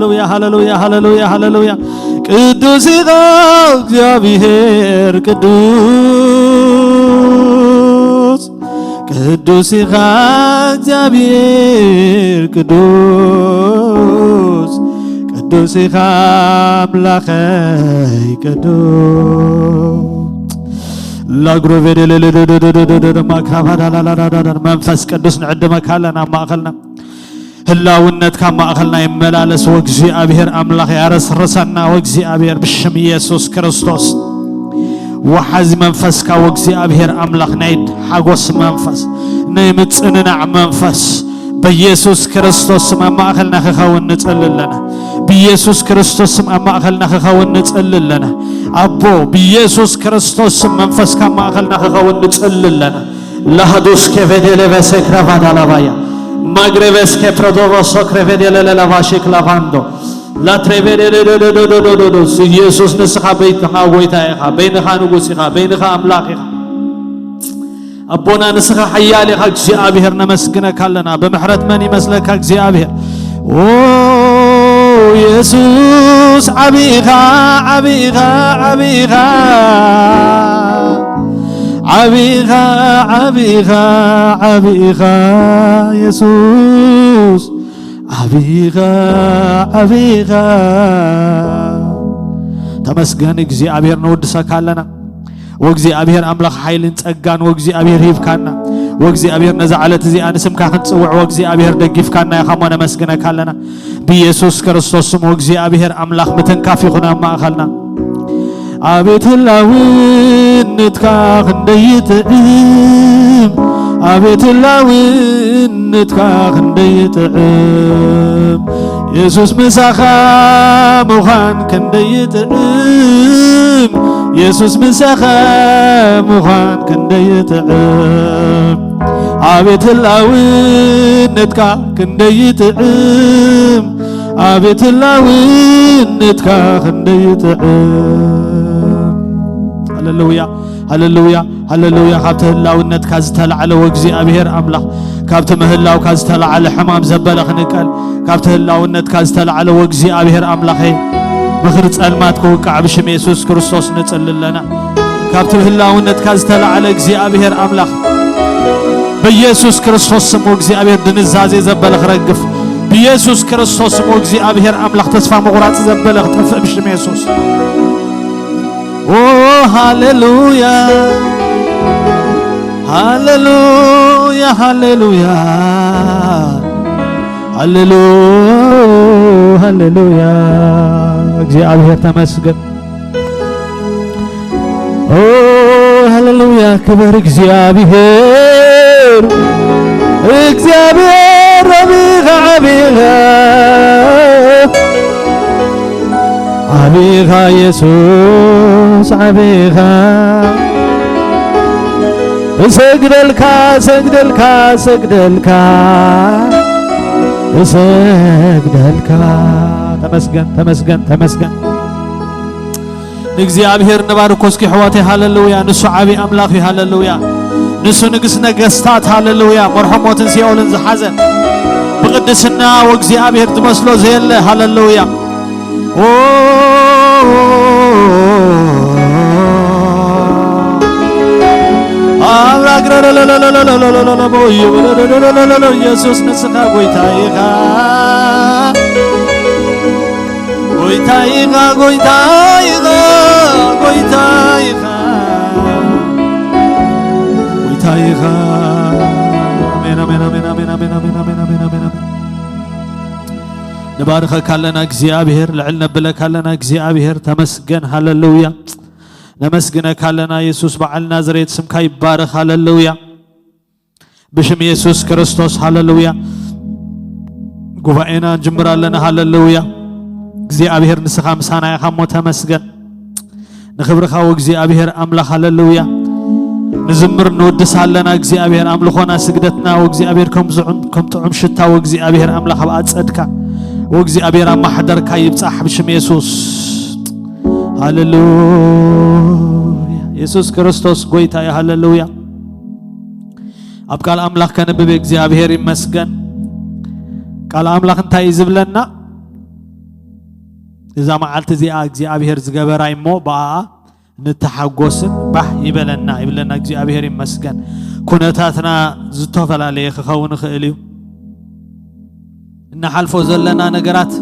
ሃሌሉያ፣ ሃሌሉያ፣ ሃሌሉያ፣ ሃሌሉያ። ቅዱስ ኢኻ እግዚኣብሔር ቅዱስ፣ ቅዱስ ኢኻ እግዚኣብሔር ቅዱስ፣ ቅዱስ ኢኻ ኣምላኸይ ቅዱስ። ላግሮቬደለለደደደደደደ ማክራባዳላላዳዳዳ መንፈስ ቅዱስ ንዕድመካ ኣለና ኣብ ማእኸልና። ህላውነትካ ኣብ ማእኸልና ይመላለስ ወእግዚኣብሔር ኣምላኽ ያረስርሰና ወእግዚኣብሔር ብሽም ኢየሱስ ክርስቶስ። ወሓዚ መንፈስካ ወእግዚኣብሔር ኣምላኽ ናይ ሓጎስ መንፈስ፣ ናይ ምጽንናዕ መንፈስ በኢየሱስ ክርስቶስ ስም ኣብ ማእኸልና ክኸውን ንጽሊ ኣለና። ብኢየሱስ ክርስቶስ ስም ኣብ ማእኸልና ክኸውን ንጽሊ ኣለና። ኣቦ ብኢየሱስ ክርስቶስ ስም መንፈስካ ኣብ ማእኸልና ክኸውን ንጽሊ ኣለና። ላህዱስ ከቬዴሌ ቬሴክራቫዳላባያ ማግሬቬስ ከፕሮዶቮሶ ክሬቬዴሌ ለላቫሺክ ላቫንዶ ላትሬቬዴሌ ኢየሱስ ንስኻ በይንኻ ጎይታ ኢኻ፣ በይንኻ ንጉስ ኢኻ፣ በይንኻ ኣምላኽ ኢኻ። ኣቦና ንስኻ ሓያል ኢኻ እግዚኣብሔር፣ ነመስግነካ ኣለና። ብምሕረት መን ይመስለካ እግዚኣብሔር? ኦ የሱስ ዓቢኻ ዓቢኻ ዓቢኻ ዓቢኻ ዓቢኻ ዓቢኻ የሱስ ዓቢኻ ዓቢኻ። ተመስገን እግዚኣብሔር፣ ነወድሰካ ኣለና። ወእግዚኣብሔር ኣምላኽ ሓይልን ጸጋን ወእግዚኣብሔር ሂብካና። ወእግዚኣብሔር ነዛ ዕለት እዚኣ ንስምካ ክንጽውዕ ወእግዚኣብሔር ደጊፍካና ኢኻ እሞ ነመስግነካ ኣለና። ብኢየሱስ ክርስቶስ ስም ወእግዚኣብሔር ኣምላኽ ምትንካፍ ይኹን ኣብ ማእኸልና። ኣቤት ህላውነትካ ክንደይ ይጥዕም፣ ኣቤት ህላውነትካ ክንደይ ይጥዕም፣ የሱስ ምሳኻ ምዃን ክንደይ ይጥዕም፣ የሱስ ምሳኻ ምዃን ክንደይ ይጥዕም፣ ኣቤት ህላውነትካ ክንደይ ይጥዕም፣ ኣቤት ህላውነትካ ክንደይ ይጥዕም። ሃሌሉያ፣ ሃሌሉያ፣ ሃሌሉያ። ካብቲ ህላውነትካ ዝተላዕለ ወእግዚኣብሔር ኣምላኽ፣ ካብቲ ምህላውካ ዝተላዕለ ሕማም ዘበለ ክንቀል፣ ካብቲ ህላውነትካ ዝተላዕለ ወእግዚኣብሔር ኣምላኸይ፣ ምኽሪ ጸልማት ክውቃዕ ብሽም የሱስ ክርስቶስ ንጽሊ ኣለና። ካብቲ ህላውነትካ ዝተላዕለ እግዚኣብሔር ኣምላኽ፣ ብኢየሱስ ክርስቶስ ስም እግዚኣብሔር ድንዛዜ ዘበለ ክረግፍ፣ ብኢየሱስ ክርስቶስ ስም እግዚኣብሔር ኣምላኽ ተስፋ ምቑራጽ ዘበለ ክጠፍእ ብሽም የሱስ። ኦ ሃሌሉያ፣ ሃሌሉያ፣ ሃሌሉያ፣ ሃሌሉ-፣ ሃሌሉያ። እግዚኣብሔር ተመስገን። ኦ ሃሌሉያ፣ ክብር እግዚኣብሔር፣ እግዚኣብሔር ዓቢኻ፣ ዓቢኻ፣ ዓቢኻ የሱስ ዓቢኻ። እሰግደልካ፣ እሰግደልካ፣ እሰግደልካ፣ እሰግደልካ። ተመስገን፣ ተመስገን፣ ተመስገን። ንእግዚኣብሔር ንባርኮ እስኪ ኣሕዋተይ፣ ሃሌሉያ። ንሱ ዓቢ ኣምላኽ እዩ፣ ሃሌሉያ። ንሱ ንግስ ነገስታት፣ ሃሌሉያ። መርሖ ሞትን ሲኦልን ዝሓዘ፣ ብቅድስና ወእግዚኣብሔር ዝመስሎ ዘየለ፣ ሃሌሉያ። ኦ፣ ኣምላክ ኢየሱስ ንስኻ ጎይታ ኢኻ። ጎይታ ኢኻ፣ ጎይታ ኢኻ፣ ጎይታ ኢኻ፣ ጎይታ ኢኻ። ኣሜን፣ ኣሜን፣ ኣሜን። ንባርኸካ ኣለና እግዚኣብሔር፣ ልዕል ነብለካ ኣለና እግዚኣብሔር። ተመስገን፣ ሃሌሉያ። ነመስግነካ ኣለና የሱስ፣ በዓል ናዝሬት ስምካ ይባረኽ። ሃሌሉያ። ብሽም የሱስ ክርስቶስ፣ ሃሌሉያ። ጉባኤና ንጅምር ኣለና። ሃሌሉያ። እግዚኣብሔር ንስኻ ምሳና ኢኻ እሞ ተመስገን። ንኽብርኻ ወእግዚኣብሔር ኣምላኽ፣ ሃሌሉያ። ንዝምር ንውድስ ኣለና እግዚኣብሔር፣ ኣምልኾና ስግደትና ወእግዚኣብሔር ከም ዝዑም-፣ ከም ጥዑም ሽታ ወእግዚኣብሔር ኣምላኽ ኣብ ኣጸድካ ወእግዚኣብሔር ኣብ ማሕደርካ ይብጻሕ ብሽም የሱስ። ሃሌሉያ። የሱስ ክርስቶስ ጎይታ እዩ። ሃሌሉያ። ኣብ ቃል ኣምላኽ ከንብብ እግዚኣብሔር ይመስገን። ቃል ኣምላኽ እንታይ እዩ ዝብለና? እዛ መዓልቲ እዚኣ እግዚኣብሔር ዝገበራ እሞ ብኣኣ ንተሓጎስን ባህ ይበለና ይብለና። እግዚኣብሔር ይመስገን። ኩነታትና ዝተፈላለየ ክኸውን ይኽእል እዩ። እንሓልፎ ዘለና ነገራት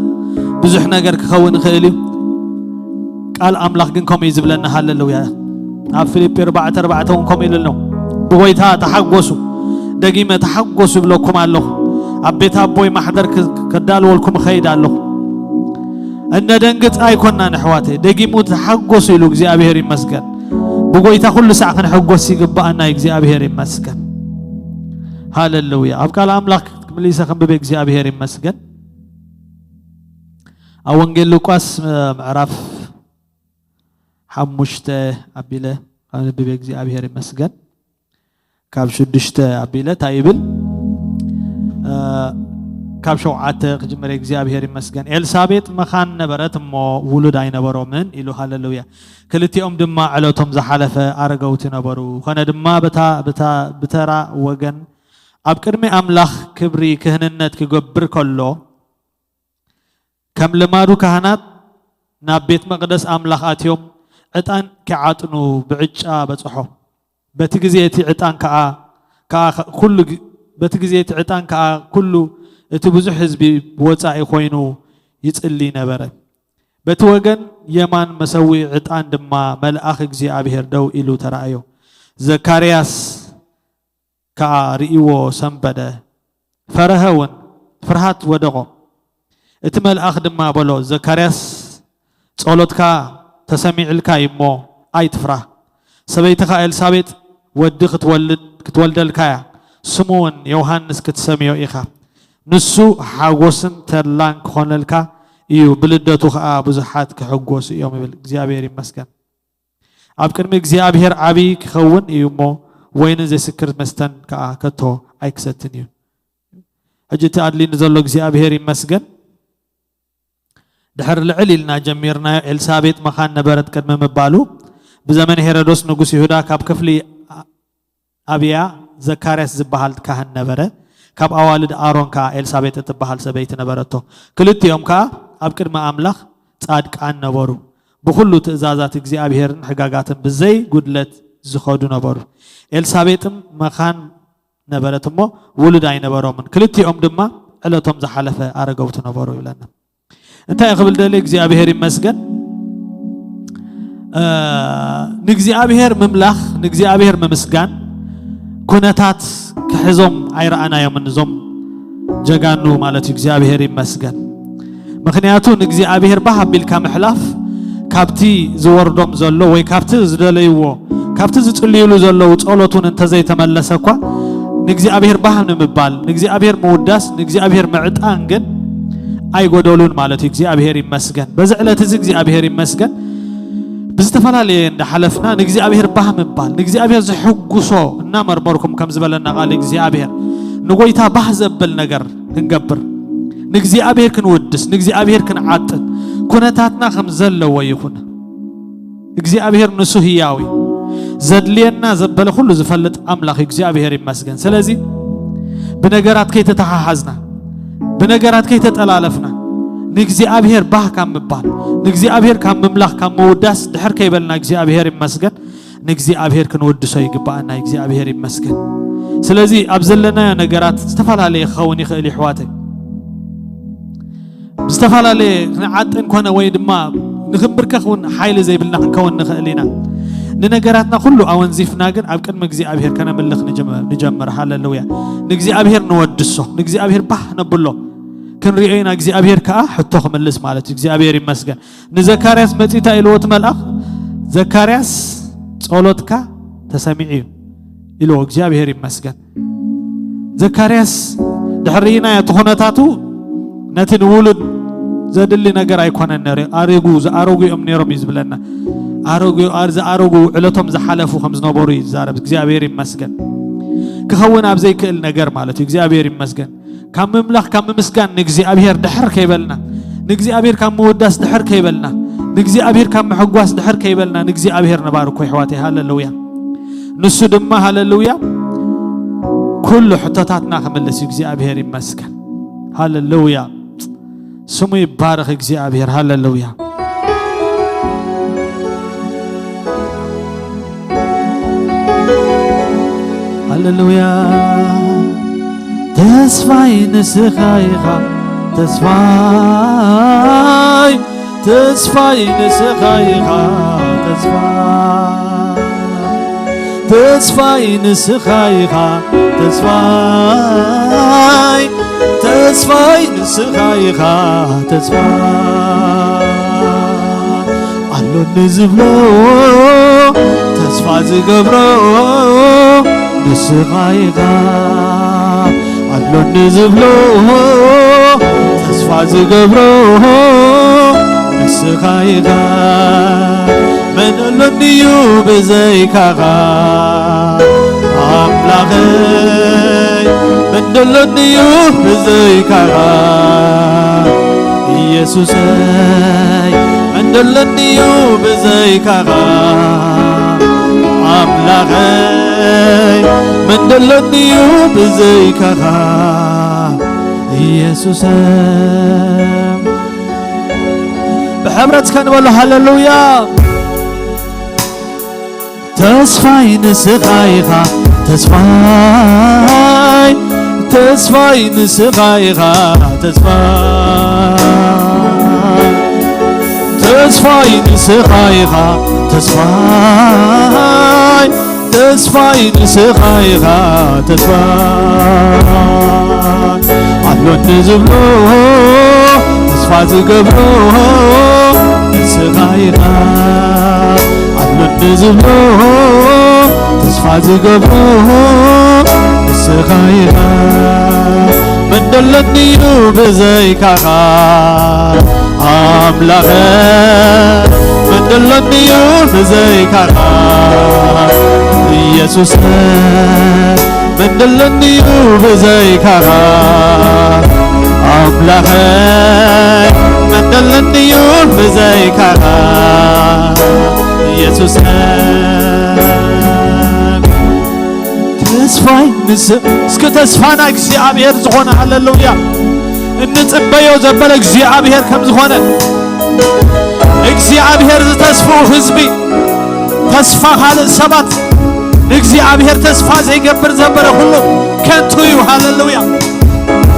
ብዙሕ ነገር ክኸውን ይኽእል እዩ። ቃል ኣምላኽ ግን ከምኡ እዩ ዝብለና። ሃሌሉያ። ኣብ ፊልጲ ኣርባዕተ ኣርባዕተ እውን ከምኡ ኢሉ ኣሎ። ብጎይታ ተሓጎሱ፣ ደጊመ ተሓጎሱ ይብለኩም ኣለኹ። ኣብ ቤት ኣቦይ ማሕደር ክ-፣ ከዳልወልኩም እኸይድ ኣለኹ። እነደንግጽ ኣይኮናን ኣሕዋተይ፣ ደጊሙ ተሓጎሱ ኢሉ። እግዚኣብሔር ይመስገን። ብጎይታ ኩሉ ሳዕ ክንሕጎስ ይግባኣና። እግዚኣብሔር ይመስገን። ሃሌሉያ። ኣብ ቃል ኣምላኽ ክምልሰ ክንብብ እግዚኣብሔር ይመስገን። ኣብ ወንጌል ሉቃስ ምዕራፍ ሓሙሽተ ኣቢለ ኣንብብ። እግዚኣብሔር ይመስገን። ካብ ሽዱሽተ ኣቢለ እንታይ ይብል? እ፣ ካብ ሸውዓተ ክጅምር። እግዚኣብሔር ይመስገን። ኤልሳቤጥ መኻን ነበረት እሞ ውሉድ ኣይነበሮምን ኢሉ። ሃሌሉያ። ክልቲኦም ድማ ዕለቶም ዝሓለፈ ኣረገውቲ ነበሩ። ኮነ ድማ በታ፣ በታ፣ ብተራ ወገን ኣብ ቅድሚ ኣምላኽ ክብሪ ክህንነት ክገብር ከሎ፣ ከም ልማዱ ካህናት ናብ ቤት መቕደስ ኣምላኽ ኣትዮም ዕጣን ኪዓጥኑ ብዕጫ በጽሖ። በቲ ግዜ እቲ ዕጣን ከኣ፣ ከኣ ኩሉ ግ-፣ በቲ ግዜ እቲ ዕጣን ከኣ ኩሉ እቲ ብዙሕ ህዝቢ ብወጻኢ ኮይኑ ይጽሊ ነበረ። በቲ ወገን የማን መሰውኢ ዕጣን ድማ መልኣኽ እግዚኣብሔር ደው ኢሉ ተራእዮ። ዘካርያስ ከኣ ርእይዎ ሰንበደ፣ ፈረሀ እውን፣ ፍርሃት ወደቖ። እቲ መልኣኽ ድማ በሎ፣ "ዘካርያስ፣ ጸሎትካ ተሰሚዕልካ እዩ እሞ ኣይትፍራህ። ሰበይትኻ ኤልሳቤጥ ወዲ ክትወልድ፣ ክትወልደልካ እያ፣ ስሙ እውን ዮሃንስ ክትሰምዮ ኢኻ። ንሱ ሓጎስን ተድላን ክኾነልካ እዩ፣ ብልደቱ ኸኣ ብዙሓት ክሕጎሱ እዮም" ይብል። እግዚኣብሔር ይመስገን። ኣብ ቅድሚ እግዚኣብሔር ዓብዪ ክኸውን እዩ እሞ፣ ወይንን ዘይስክር መስተን ከኣ ከቶ ኣይክሰትን እዩ። ሕጂ እቲ ኣድልዩኒ ዘሎ እግዚኣብሔር ይመስገን። ድሕር ልዕል ኢልና ጀሚርናዮ። ኤልሳቤጥ መኻን ነበረት ቅድሚ ምባሉ፣ ብዘመን ሄሮዶስ ንጉስ ይሁዳ ካብ ክፍሊ ኣብያ ዘካርያስ ዝበሃል ካህን ነበረ። ካብ ኣዋልድ ኣሮን ከኣ ኤልሳቤጥ እትበሃል ሰበይቲ ነበረቶ። ክልቲኦም ከኣ ኣብ ቅድሚ ኣምላኽ ጻድቃን ነበሩ። ብኹሉ ትእዛዛት እግዚኣብሔርን ሕጋጋትን ብዘይ ጉድለት ዝኸዱ ነበሩ። ኤልሳቤጥም መኻን ነበረት እሞ ውሉድ ኣይነበሮምን። ክልቲኦም ድማ ዕለቶም ዝሓለፈ ኣረገውቲ ነበሩ ይብለና። እንታይ ክብል ደሊ እግዚኣብሔር ይመስገን። እ፣ ንእግዚኣብሔር ምምላኽ፣ ንእግዚኣብሔር ምምስጋን ኩነታት ክሕዞም ኣይረኣናዮምን እዞም ጀጋኑ ማለት እዩ። እግዚኣብሔር ይመስገን። ምኽንያቱ ንእግዚኣብሔር ባህ ኣቢልካ ምሕላፍ ካብቲ ዝወርዶም ዘሎ ወይ ካብቲ ዝደለይዎ፣ ካብቲ ዝጽልዩሉ ዘለዉ ጸሎት እውን እንተዘይተመለሰ እኳ ንእግዚኣብሔር ባህ ንምባል፣ ንእግዚኣብሔር ምውዳስ፣ ንእግዚኣብሔር ምዕጣን ግን ኣይጎደሉን ማለት እዩ። እግዚኣብሔር ይመስገን። በዚ ዕለት እዚ እግዚኣብሔር ይመስገን። ብዝተፈላለየ እንዳሓለፍና ንእግዚኣብሔር ባህ ምባል፣ ንእግዚኣብሔር ዝሕጉሶ እናመርመርኩም ከም ዝበለና ቃል እግዚኣብሔር ንጎይታ ባህ ዘብል ነገር ክንገብር፣ ንእግዚኣብሔር ክንውድስ፣ ንእግዚኣብሔር ክንዓጥን ኩነታትና ከም ዘለዎ ይኹን። እግዚኣብሔር ንሱ ህያው እዩ። ዘድልየና ዘበለ ኩሉ ዝፈልጥ ኣምላኽ እግዚኣብሔር ይመስገን። ስለዚ ብነገራት ከይተተሓሓዝና፣ ብነገራት ከይተጠላለፍና፣ ንእግዚኣብሔር ባህ ካብ ምባል፣ ንእግዚኣብሔር ካብ ምምላኽ፣ ካብ ምውዳስ ድሕር ከይበልና እግዚኣብሔር ይመስገን። ንእግዚኣብሔር ክንውድሶ ይግባኣና። እግዚኣብሔር ይመስገን። ስለዚ ኣብ ዘለናዮ ነገራት ዝተፈላለየ ክኸውን ይኽእል እዩ፣ ኣሕዋተይ። ብዝተፈላለየ ክንዓጥን ኮነ ወይ ድማ ንኽንብርከኽ እውን ሓይሊ ዘይብልና ክንከውን ንኽእል ኢና። ንነገራትና ኩሉ ኣወንዚፍና ግን ኣብ ቅድሚ እግዚኣብሔር ከነምልኽ ንጀመ-፣ ንጀምር። ሃሌሉያ። ንእግዚኣብሔር ንወድሶ፣ ንእግዚኣብሔር ባህ ነብሎ። ክንሪኦ ኢና፣ እግዚኣብሔር ከኣ ሕቶ ክምልስ ማለት እዩ። እግዚኣብሔር ይመስገን። ንዘካርያስ መጺኡ እንታይ ኢልዎ እቲ መልኣኽ? "ዘካርያስ፣ ጸሎትካ ተሰሚዑ እዩ" ኢልዎ። እግዚኣብሔር ይመስገን። ዘካርያስ ድሕሪ ርኢናዮ እቲ ኩነታቱ ነቲ ንውሉድ ዘድሊ ነገር ኣይኮነን ነይሩ። ኣሪጉ፣ ዝኣረጉ እዮም ነይሮም እዩ ዝብለና። ኣረጉ፣ ኣር-፣ ዝኣረጉ ዕለቶም ዝሓለፉ ከም ዝነበሩ እዩ ዝዛረብ። እግዚኣብሔር ይመስገን። ክኸውን ኣብ ዘይክእል ነገር ማለት እዩ። እግዚኣብሔር ይመስገን። ካብ ምምላኽ፣ ካብ ምምስጋን ንእግዚኣብሔር ድሕር ከይበልና፣ ንእግዚኣብሔር ካብ ምውዳስ ድሕር ከይበልና፣ ንእግዚኣብሔር ካብ ምሕጓስ ድሕር ከይበልና ንእግዚኣብሔር ንባርኮ፣ ኣሕዋተይ። ሃሌሉያ። ንሱ ድማ፣ ሃሌሉያ፣ ኩሉ ሕቶታትና ክምልስ እዩ። እግዚኣብሔር ይመስገን። ሃሌሉያ። ስሙ ይባረኽ እግዚኣብሔር። ሃሌሉያ። ሃሌሉያ። ተስፋይ ንስኻ ኢኻ፣ ተስፋይ፣ ተስፋይ ንስኻ ኢኻ፣ ተስፋይ፣ ተስፋይ ንስኻ ኢኻ፣ ተስፋይ፣ ተስፋይ ንስኻ ኢኻ፣ ተስፋይ። ኣሎኒ ዝብሎ፣ ተስፋ ዝገብሮ ንስኻ ኢኻ። ኣሎኒ ዝብሎ፣ ተስፋ ዝገብሮ ንስኻ ኢኻ። መን ኣሎኒ እዩ ብዘይካኻ? ኣምላኸይ፣ መን ደሎኒ እዩ ብዘይካኻ? ኢየሱሰይ፣ መን ደሎኒ እዩ ብዘይካኻ? ኣምላኸይ፣ መን ደሎኒ እዩ ብዘይካኻ? ኢየሱሰይ፣ ብሕብረት እስከ ንበሎ ሃሌሉያ። ተስፋይ ንስኻ ኢኻ፣ ተስፋይ፣ ተስፋይ ንስኻ ኢኻ ተስፋ፣ ተስፋይ ንስኻ ኢኻ ተስፋይ፣ ተስፋይ ንስኻ ኢኻ ተስፋይ። ኣሎኒ ዝብሎ ተስፋ ዝገብሮ ንስኻ ኢኻ። ኣሎኒ ዝብሎ ተስፋ ዝገብሮ ንስኻ ኢኻ። መን ደለኒ እዩ ብዘይካኻ ኣምላኸ? መን ደለኒ እዩ ብዘይካኻ ኢየሱሰ? መን ደለኒ እዩ ብዘይካኻ ኣምላኸ? መን ደለኒ እዩ ብዘይካኻ ኢየሱሰ? ተስፋይ ንስ-፣ እስኪ ተስፋና እግዚኣብሔር ዝኾነ፣ ሃሌሉያ፣ እንጽበዮ ዘበለ እግዚኣብሔር ከም ዝኾነ፣ እግዚኣብሔር ዝተስፍኡ ህዝቢ፣ ተስፋ ካልእ ሰባት፣ ንእግዚኣብሔር ተስፋ ዘይገብር ዘበለ ኩሉ ከንቱ እዩ። ሃሌሉያ።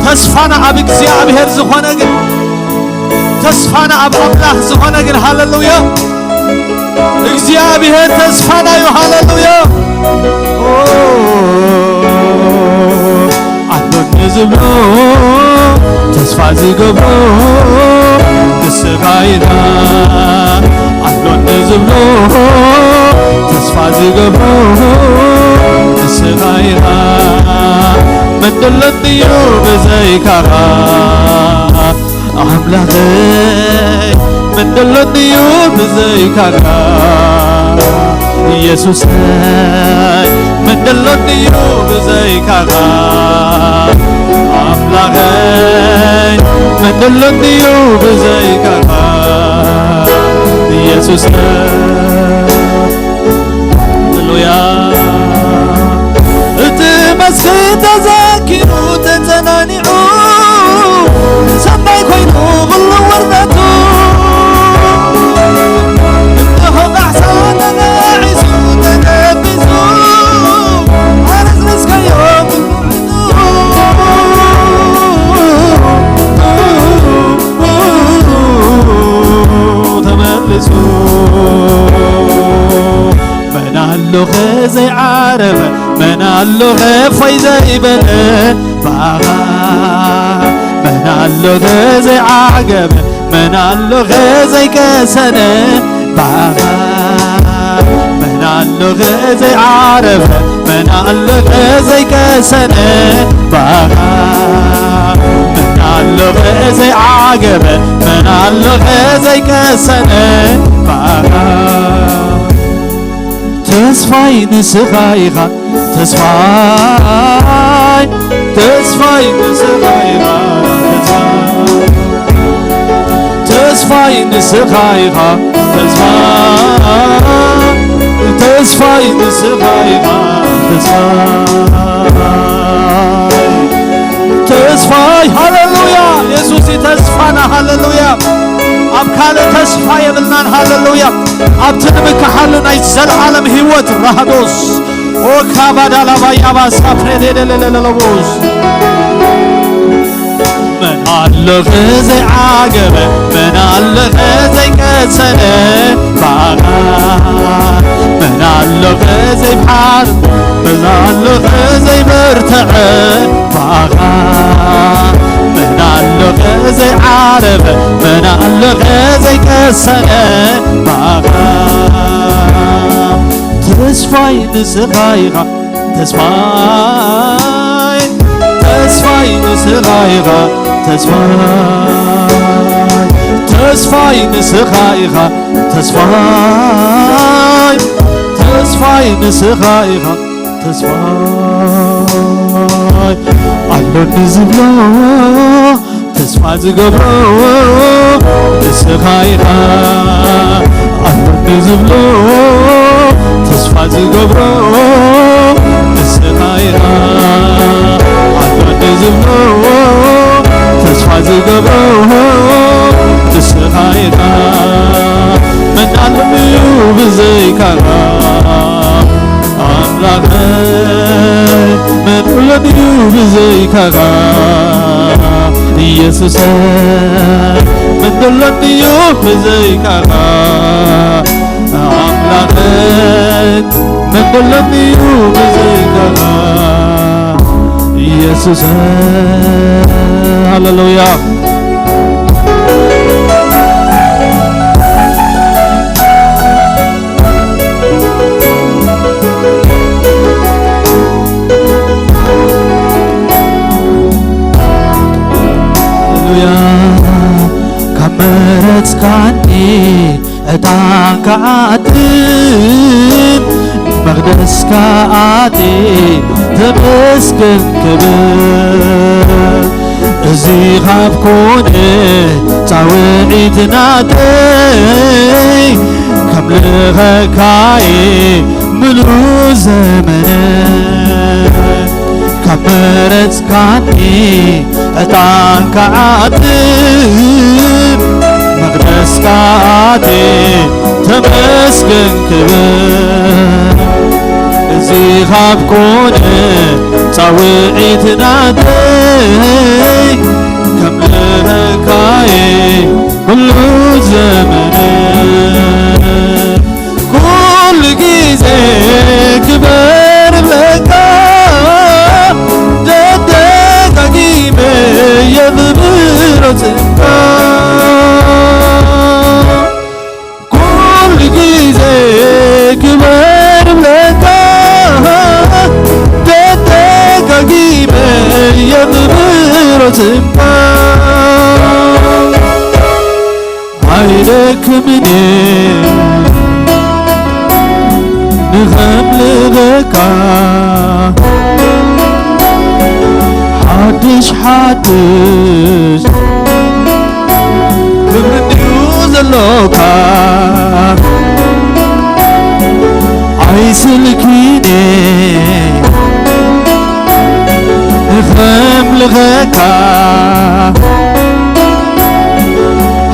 ተስፋና ኣብ እግዚኣብሔር ዝኾነ ግን፣ ተስፋና ኣብ ኣምላኽ ዝኾነ ግን፣ ሃሌሉያ፣ እግዚኣብሔር ተስፋና እዩ። ሃሌሉያ። ኦ፣ ኣሎኒ ዝብሎ ተስፋ ዝገብሮ ንስኻ ኢኻ። ኣሎኒ ዝብሎ ተስፋ ዝገብሮ ንስኻ ኢኻ። መን ደለኒ እዩ ብዘይካኻ ኣምላኸይ? መን ደለኒ እዩ ብዘይካኻ ኢየሱሰይ? መን ደለኒ እዩ ብዘይካኻ ኣምላኸይ? መን ደለኒ እዩ ብዘይካኻ ኢየሱሰይ? ሃሌሉያ። እቲ መስፍን ተዘኪሩ ተጸናኒዑ፣ ሰናይ ኮይኑ ኩሉ ወርደቱ። እንሆ ካሕሳ ተናዒሱ ተደቢሱ፣ ኣረስረስካዮ ተመልሱ። መን ኣሎኸ ዘይዓረፈ? መን ኣሎኸ እፎይ ዘይበለ ብኣኻ? መን ኣሎኸ ዘይዓገበ? መን ኣሎኸ ዘይቀሰነ ብኣኻ? መን ኣሎኸ ዘይዓረፈ? መን ኣሎኸ ዘይቀሰነ ብኣኻ? መን ኣሎኸ ዘይዓገበ? መን ኣሎኸ ዘይቀሰነ ብኣኻ? ተስፋይ ንስኻ ኢኻ ተስፋይ፣ ተስፋይ ንስኻ ኢኻ ተስፋይ፣ ተስፋይ ንስኻ ኢኻ ተስፋይ፣ ተስፋይ ንስኻ ኢኻ ተስፋይ፣ ተስፋይ። ሃሌሉያ። የሱስ እዩ ተስፋና። ሃሌሉያ። ኣብ ካልእ ተስፋ የብልናን። ሃሌሉያ። ኣብቲ ንምክሓሉ ናይ ዘለዓለም ህይወት ራህዶስ ኦካባዳላባያባ ሳፕሬዴደለለለቦስ። መን ኣሎኸ ዘይዓገበ? መን ኣሎኸ ዘይቀሰነ ብኣኻ? መን ኣሎኸ ዘይብሓር? መን ኣሎኸ ዘይበርትዐ ብኣኻ? መን ኣሎኸ ዘይዓረፈ? መን ኣሎኸ ዘይቀሰነ ብኣኻ? ተስፋይ ንስኻ ኢኻ ተስፋይ፣ ተስፋይ ንስኻ ኢኻ ተስፋይ፣ ተስፋይ ንስኻ ኢኻ ተስፋይ፣ ተስፋይ ንስኻ ኢኻ ተስፋይ። ኣሎኒ ዝብሎ ተስፋ ዝገብሮ ንስኻ ኢኻ። ኣሎኒ ዝብሎ ተስፋ ዝገብሮ ንስኻ ኢኻ። ኣሎኒ ዝብሎ ተስፋ ዝገብሮ ንስኻ ኢኻ። መን ኣሎ እዩ ብዘይካኻ? ኣምላኸይ መን ኣሎ ድዩ ብዘይካኻ? ኢየሱሰ መን ኣሎ ድዩ ብዘይካኻ? ኣምላኸይ መን ኣሎ ድዩ ብዘይካኻ? ኢየሱሰ ሃሌሉያ። ሃሌሉያ። ካብ መረጽካኒ ዕጣን ክዓጥን መቕደስካ ኣትየ ተመስገን ክብል። እዚ ካብ ኮነ ጻውዒት ናተይ ከምልኸካየ ምሉእ ዘመነ። ካብ መረጽካኒ ዕጣን ክዓጥን መቕደስካ ኣትየ ተመስገን ክብል። እዚ ካብ ኮነ ጻውዒት ናተይ ከምልኸካየ ኩሉ ዘመነ። ኩሉ ግዜ ክበር ብለካ ደጋጊመ የኽብሮ ጽንካ። ኩሉ ግዜ ክበር ብለካ ደጋጊመ የኽብሮ ጽንካ። ኣይደክምን ንኸምልኸካ ሓድሽ ሓድሽ ክብሪ ድዩ ዘሎካ? ኣይስልኪን ንኸምልኸካ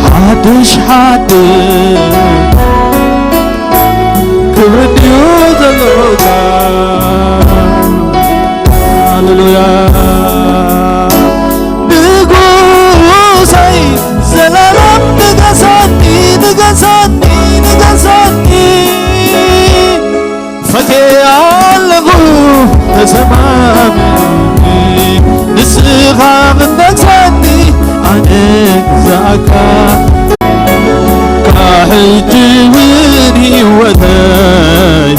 ሓድሽ ሓድሽ ክብሪ ድዩ ዘሎካ? ሃሌሉያ። ንጉሰይ ዘላለም ንገሰኒ፣ ንገሰኒ፣ ንገሰኒ። ፈትየ ኣለኹ ተሰማሚኒ፣ ንስኻ ክትነግሰኒ ኣነ ግዛእካ። ካብ ሕጂ እውን ህይወተይ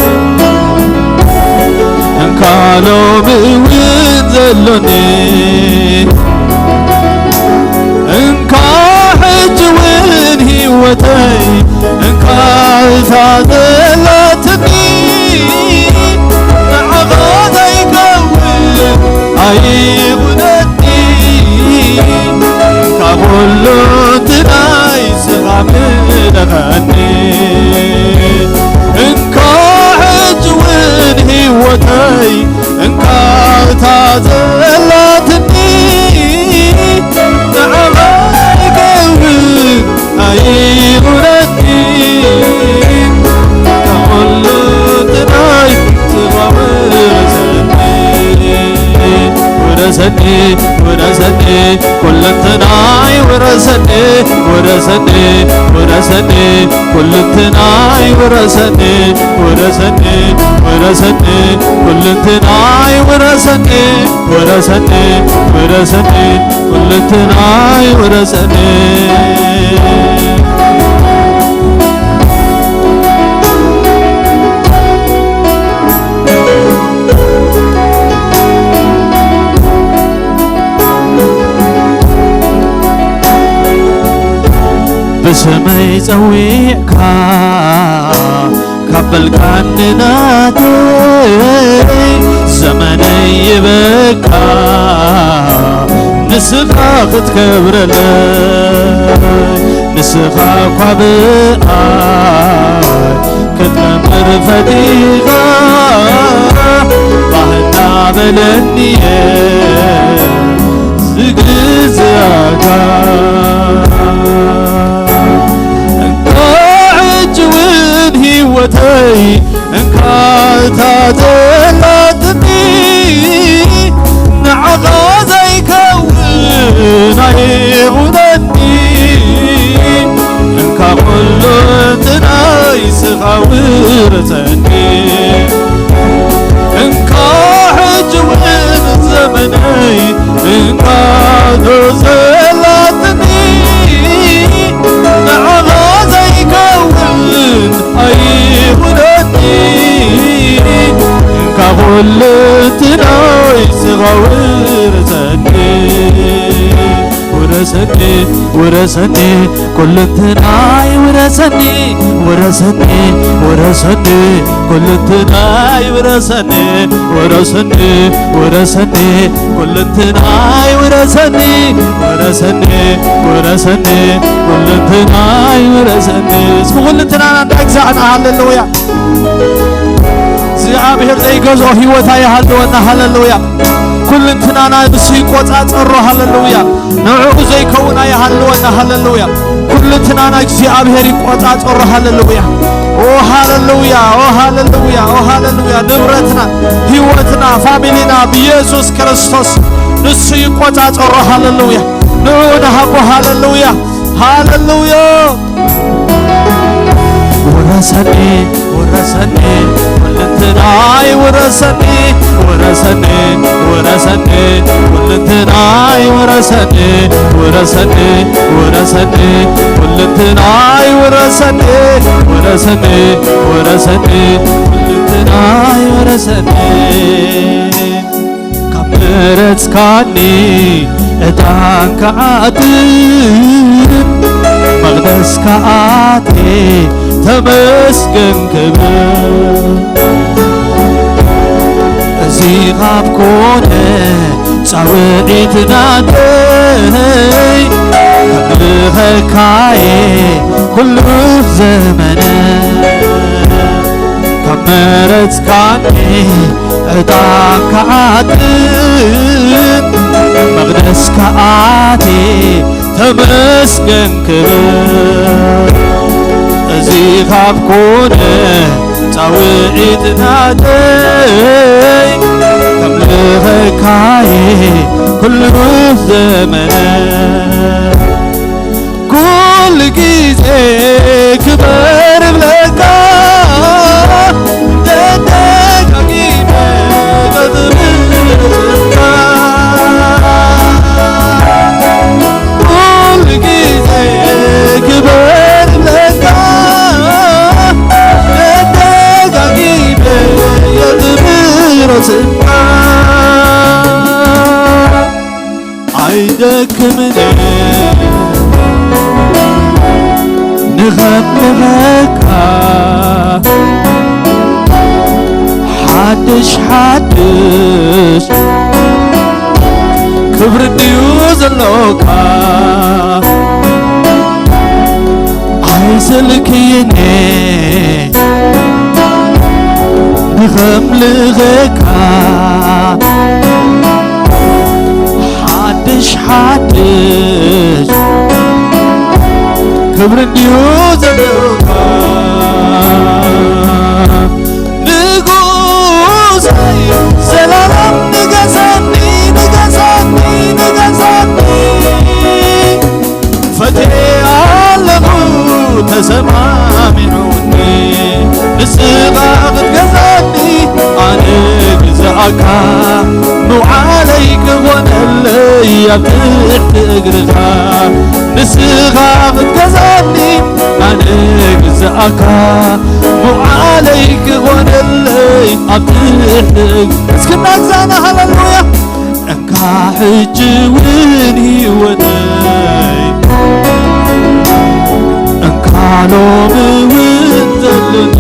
እንካ ሎሚ እውን ዘሎኒ፣ እንካ ሕጂ እውን ህይወተይ እንካ እታ ዘላትኒ፣ ንዓኻ ዘይከውን ኣይኹነኒ። ካብ ኩሉ እቲ ናይ ስኻ ምለኸኒ። እንካ ሕጂ እውን ህይወተይ እንካ እታ ዘላትኒ፣ ንዓኻ ይከውን ኣይኹነኒ። ካብ ኩሉ እቲ ናይ ስኻ ውረሰኒ፣ ውረሰኒ፣ ውረሰኒ፣ ኩለንተናይ ውረሰኒ፣ ውረሰኒ፣ ውረሰኒ፣ ኩለንተናይ ውረሰኒ፣ ውረሰኒ፣ ውረሰኒ፣ ኩለንተናይ ውረሰኒ፣ ውረሰኒ፣ ውረሰኒ፣ ኩለንተናይ ውረሰኒ። ብስመይ ጸዊዕካ ካብ በልካኒ ናተይ ዘመነይ ይበቃ ንስኻ ክትከብረለይ። ንስኻ እኳ ብኣይ ክትነብር ፈቲኻ ባህና በለኒ ዝግዝኣካ። እንካ ሕጂ እውን ህይወተይ እንካ እታ ዘላትኒ ንዓኻ ዘይከውን ኣይኹነኒ። እንካ ኩሉ እንትናይ ስኻ ውረሰኒ። እንካ ሕጂ እውን ዘመነይ እንካ ዶ ዘላትኒ ንዓኻ ዘይከውን ኣይኹነኒ። እንካ ኩሉ እንትናይ ስኻ ውረሰኒ። ውረሰኒ፣ ውረሰኒ፣ ኩልንትናይ ውረሰኒ። ውረሰኒ፣ ውረሰኒ፣ ኩልንትናይ ውረሰኒ። ውረሰኒ፣ ውረሰኒ፣ ኩልንትናይ ውረሰኒ። ውረሰኒ፣ ውረሰኒ፣ ኩልንትናይ ውረሰኒ። እስኪ ኩልንትናና እንዳግዛእና ሃለሉያ። እግዚኣብሔር ዘይገዝኦ ህይወት ኣይሃልወና። ሃለሉያ። ኩልንትናና ንሱ ይቆጻጸሮ። ሃለሉያ። ንዕኡ ዘይከውን ኣይሃልወና። ሃለሉያ። ኩልንትናና እግዚኣብሔር ይቆጻጸሮ። ሃለሉያ። ኦ ሃለሉያ፣ ኦ ሃለሉያ፣ ኦ ሃለሉያ። ንብረትና፣ ህይወትና፣ ፋሚሊና ብኢየሱስ ክርስቶስ ንሱ ይቆጻጸሮ። ሃለሉያ። ንዕኡ ንሃቦ። ሃለሉያ። ሃለሉያ። ውረሰኒ፣ ውረሰኒ፣ ኩልንትናይ ውረሰኒ። ውረሰኒ፣ ውረሰኒ፣ ኩልንትናይ ውረሰኒ። ውረሰኒ፣ ውረሰኒ፣ ኩልንትናይ ውረሰኒ። ውረሰኒ፣ ውረሰኒ፣ ኩልንትናይ ውረሰኒ። ካብ መረጽካኒ ዕጣን ክዓጥን መቕደስካ ኣትየ ተመስገን ክብል። እዚ ካብ ኮነ ጻውዒት ናተይ ከምልኸካየ ኩሉ ዘመነ ካብ መረጽካኒ ዕጣን ክዓጥን መቕደስካ ኣትየ ተመስገን ክብል። እዚ ካብ ኮነ ጻውዒት ናተይ ከምልኸካየ ኩሉ ዘመነ። ኩሉ ግዜ ክበር እብለካ፣ ደጋጊመ ከኽብረካ። ኩሉ ግዜ ክበር እብለካ፣ ደጋጊመ የኽብሮ ስምካ። ኣይደክምን ንኸብረካ ሓድሽ ሓድሽ ክብሪ ድዩ ዘሎካ? ኣይስልክይኔ ንኸምልኸካ ሓድሽ ሓድሽ ክብሪ እንድዩ ዘለካ። ንጉሰይ ዘላለም ንገሰኒ፣ ንገሰኒ፣ ንገሰኒ። ፈትየ ኣለኹ ተሰማሚዑኒ፣ ንስኻ ክትገዛኒ ኣነ ግዛእካ፣ ምውዓለይ ክኾነለይ ኣብ ትሕቲ እግርኻ። ንስኻ ክትገዛኒ ኣነ ግዛእካ፣ ምውዓለይ ክኾነለይ ኣብ ትሕቲ እግ-፣ እስኪ እናግዛእና ሃለሉያ። እንካ ሕጂ እውን ህይወተይ፣ እንካ ሎሚ እውን ዘሎኒ፣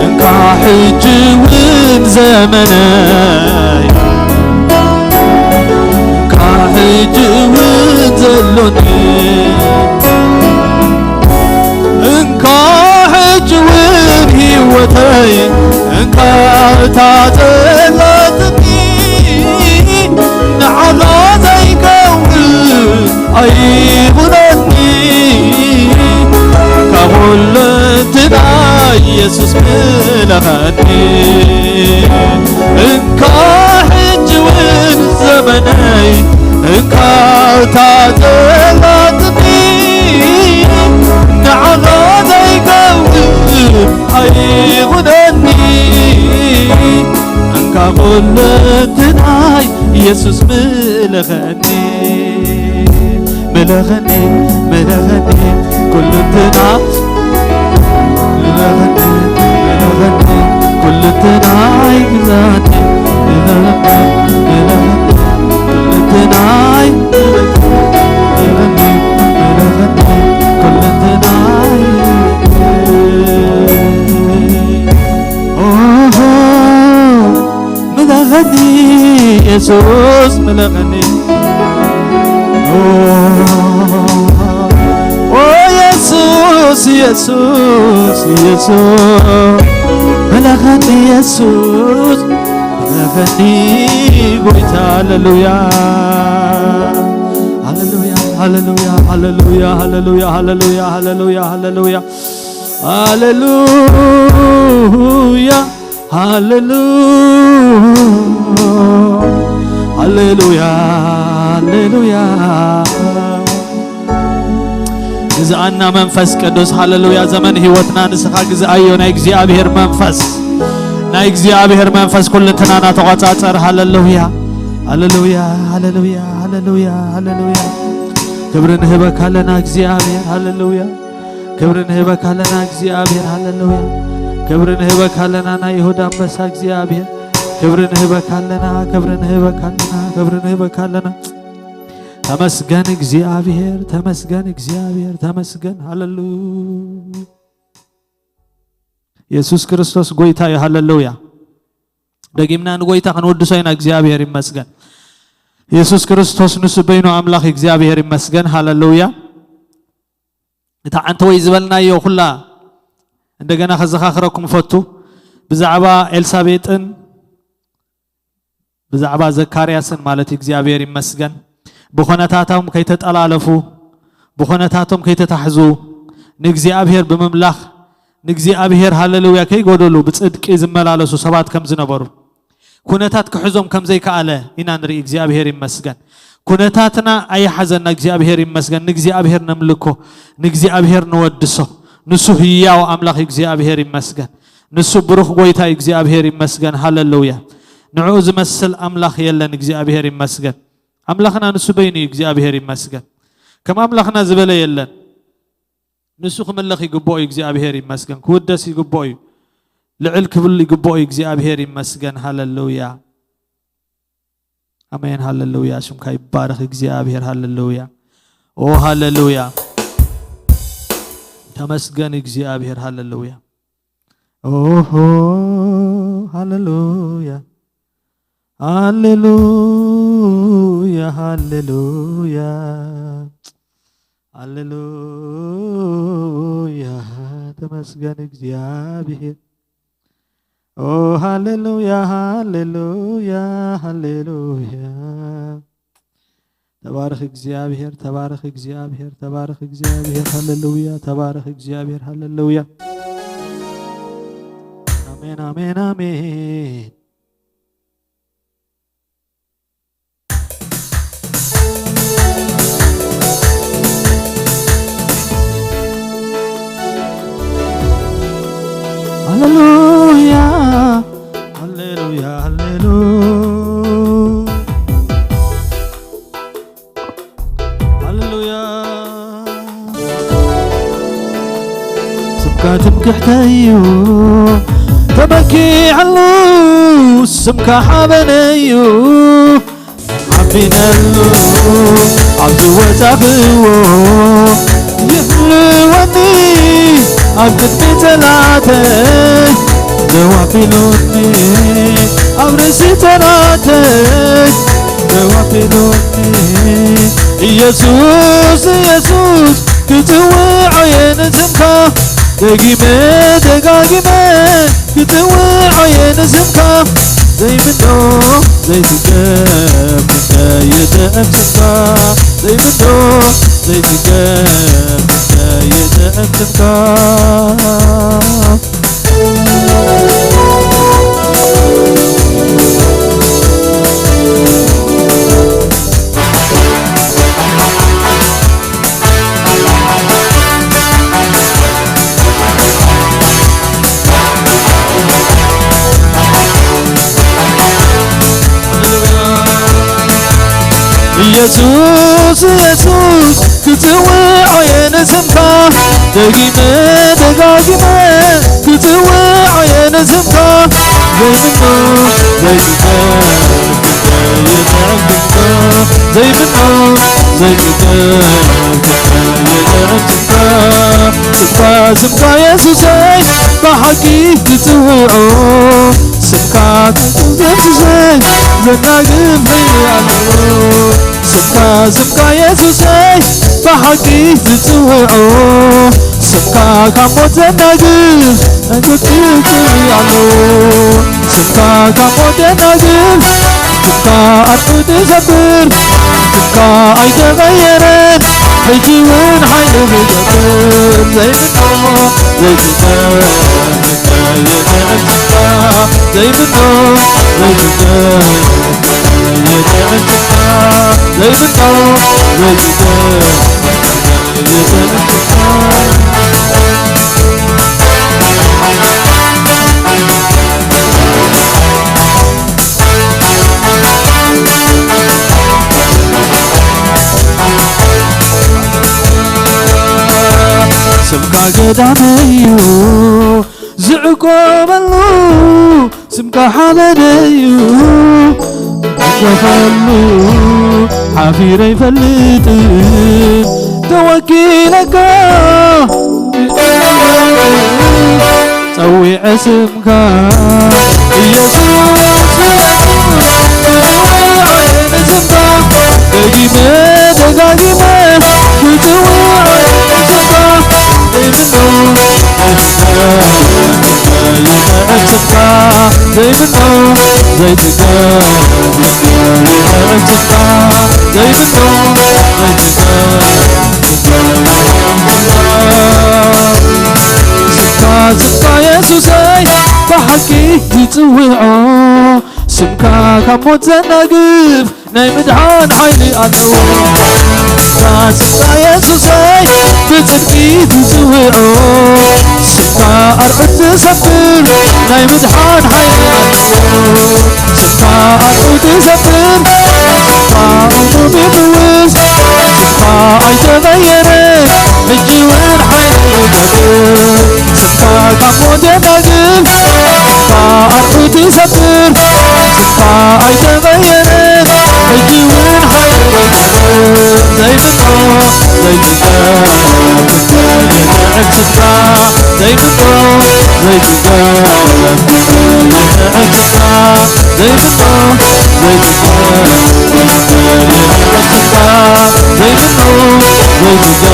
እንካ ሕጂ እውን ዘመነይ፣ እንካ ሕጂ እውን ዘሎኒ። እንካ ሕጂ እውን ህይወተይ፣ እንካ እታ ዘለትኒ፣ ንዓኻ ዘይከውን ኣይኹነኒ። ካብ ኩለንትናይ እንካ ሕጂ እውን ዘመነይ፣ እንካ እታ ዘላትኒ፣ ንዓኻ ዘይከውን ኣይኹነኒ። እንካ ኩለንትናይ የሱስ ምለኸኒ፣ ምለኸኒ፣ ምለኸኒ፣ ኩለንትና ምለኸኒ፣ ምለኸኒ፣ ኩለንትናይ ግዛኒ፣ ምለኸኒ፣ ምለኸኒ፣ ኩለንትናይ ምለኸኒ፣ ምለኸኒ፣ ኩለንትናይ ኦሆ፣ ምለኸኒ የሱስ፣ ምለኸኒ። ኦ፣ ኦ፣ የሱስ፣ የሱስ፣ የሱስ፣ ምለኸኒ የሱስ፣ ምለኸኒ ጎይታ። ሃሌሉያ፣ ሃሌሉያ፣ ሃሌሉያ፣ ሃሌሉያ፣ ሃሌሉያ፣ ሃሌሉያ፣ ሃሌሉያ፣ ሃሌሉያ፣ ሃሌሉያ። ሃሌሉ-፣ ሃሌሉያ፣ ሃሌሉያ። ግዝኣና መንፈስ ቅዱስ፣ ሃሌሉያ። ዘመን ህይወትና ንስኻ ግዝኣዮ፣ ናይ እግዚኣብሔር መንፈስ፣ ናይ እግዚኣብሔር መንፈስ ኩልንትናና ተቖጻጸር። ሃሌሉያ፣ ሃሌሉያ፣ ሃሌሉያ፣ ሃሌሉያ፣ ሃሌሉያ። ክብሪ ንህበካ ኣለና እግዚኣብሔር። ሃሌሉያ። ክብሪ ንህበካ ኣለና እግዚኣብሔር። ሃሌሉያ። ክብሪ ንህበካ ኣለና ናይ ይሁዳ ኣንበሳ እግዚኣብሔር። ክብሪ ንህበካ ኣለና፣ ክብሪ ንህበካ ኣለና፣ ክብሪ ንህበካ ኣለና። ተመስገን እግዚኣብሔር፣ ተመስገን እግዚኣብሔር፣ ተመስገን። ሃሌሉያ። የሱስ ክርስቶስ ጎይታ እዩ። ሃሌሉያ። ደጊምና ንጎይታ ክንወድሶ ኢና። እግዚኣብሔር ይመስገን። የሱስ ክርስቶስ ንሱ በይኑ ኣምላኽ እዩ። እግዚኣብሔር ይመስገን። ሃሌሉያ። እታ ዓንተወይ ዝበልናዮ ኩላ እንደገና ከዘኻኽረኩም እፈቱ። ብዛዕባ ኤልሳቤጥን ብዛዕባ ዘካርያስን ማለት እዩ። እግዚኣብሔር ይመስገን። ብኾነታቶም ከይተጠላለፉ፣ ብኾነታቶም ከይተታሕዙ፣ ንእግዚኣብሔር ብምምላኽ፣ ንእግዚኣብሔር ሃሌሉያ ከይጎደሉ ብጽድቂ ዝመላለሱ ሰባት ከም ዝነበሩ፣ ኩነታት ክሕዞም ከም ዘይከኣለ ኢና ንርኢ። እግዚኣብሔር ይመስገን። ኩነታትና ኣይሓዘና፣ እግዚኣብሔር ይመስገን። ንእግዚኣብሔር ነምልኮ፣ ንእግዚኣብሔር ንወድሶ። ንሱ ህያው ኣምላኽ እዩ። እግዚኣብሔር ይመስገን። ንሱ ብሩኽ ጎይታ እዩ። እግዚኣብሔር ይመስገን። ሃሌሉያ። ንዕኡ ዝመስል ኣምላኽ የለን። እግዚኣብሔር ይመስገን። ኣምላኽና ንሱ በይኑ እዩ። እግዚኣብሔር ይመስገን። ከም ኣምላኽና ዝበለ የለን። ንሱ ክምለኽ ይግብኦ እዩ። እግዚኣብሔር ይመስገን። ክውደስ ይግብኦ እዩ። ልዕል ክብል ይግብኦ እዩ። እግዚኣብሔር ይመስገን። ሃሌሉያ። ኣሜን። ሃሌሉያ። ሽምካ ይባረኽ እግዚኣብሔር። ሃሌሉያ። ኦ ሃሌሉያ። ተመስገን እግዚኣብሔር። ሃሌሉያ። ኦሆ፣ ሃሌሉያ፣ ሃሌሉያ፣ ሃሌሉያ፣ ሃሌሉያ። ተመስገን እግዚኣብሔር። ኦ ሃሌሉያ፣ ሃሌሉያ፣ ሃሌሉያ። ተባረኽ እግዚኣብሔር፣ ተባረኽ እግዚኣብሔር፣ ተባረኽ እግዚኣብሔር። ሃሌሉያ፣ ተባረኽ እግዚኣብሔር። ሃሌሉያ። ኣሜን፣ ኣሜን፣ ኣሜን። ሃሌሉያ፣ ሃሌሉያ፣ ሃሌሉ-፣ ሃሌሉያ። ስምካ ትምክሕተይ እዩ፣ ተመኪዐሉ ስምካ ሓበነይ እዩ። ሓቢነሉ ኣብ ዝወጻኽዎ ይህልወኒ ኣብ ቅድሚ ጠላተይ፣ ደው ኣቢሉኒ ኣብ ርእሲ ጠላተይ፣ ደው ኣቢሉኒ። ኢየሱስ፣ ኢየሱስ፣ ክጽውዖ እየ ንስምካ፣ ደጊመ ደጋጊመ ክጽውዖ እየ ንስምካ፣ ዘይምኖ ዘይትገም ስምካ፣ ዘይምኖ ዘይትገም ስምካ፣ ይጥዕም ስምካ። የሱስ፣ የሱስ፣ ክጽውዖ እየ ንስምካ፣ ደጊመ ደጋጊመ ክጽውዖ እየ ንስምካ፣ ዘይምኖ ዘይትገ ዘይምኖ ዘይትገ ስምካ፣ ስምካ የሱሰይ ብሓቂ ክጽውዖ፣ ስምካ የሱሰይ ዘናግፍ ኣለዎ። ስምካ፣ ስምካ የሱሰይ ብሓቂ ዝጽውዖ፣ ስምካ ካብ ሞት ዘናግፍ፣ ዕንቅፍቲ ኣለዎ። ስምካ ካብ ሞት ዘናግፍ፣ ስምካ ኣርዑት ዝሰብር፣ ስምካ ኣይተቐየረን፣ ሕጂ እውን ሓይሊ ክገብር። ዘይምኖ ዘይትገ ዘይምኖ ዘይትገ ዘይምኖ ዘይትገ ስምካ ገዳመይ እዩ ዝዕቆበሉ፣ ስምካ ሓመደይ እዩ ዝዕቆበሉ፣ ሓፊረ ኣይፈልጥን ተወኪለካ ጸዊዐ ስምካ ኢየሱስ። ስምካ ደጊመ ደጋጊመ ክጽውዖ ስምካ ዘይምኖ ዘይትገ ዘይምኖ ዘይትገ ዘይምኖ ዘይትገ ስምካ፣ ስምካ የሱሰይ ብሓቂ ዝጽውዖ፣ ስምካ ካብ ሞት ዘናግፍ ናይ ምድሓን ሓይሊ ኣለዎ። ስምካ፣ ስምካ የሱሰይ ብጽድቂ ዝጽውዖ፣ ስምካ ኣርዑት ዝሰብር ናይ ምድሓን ሓይሊ ኣለዎ። ስምካ ኣርዑት ዝሰብር፣ ስምካ እሙን ይፍውስ፣ ስምካ ኣይተቐየረ፣ ሕጂ እውን ሓይሊ ይገብር። ስምካ ካብ ሞት የናግፍ፣ ስምካ ኣርዑት ይሰብር፣ ስምካ ኣይተቐየረ፣ ሕጂ እውን ሓይሊ ይገብር። ዘይምኖ ዘይትገ ዘይምኖ ዘይትገ ዘይምኖ ዘይትገ ዘይምኖ ዘይትገ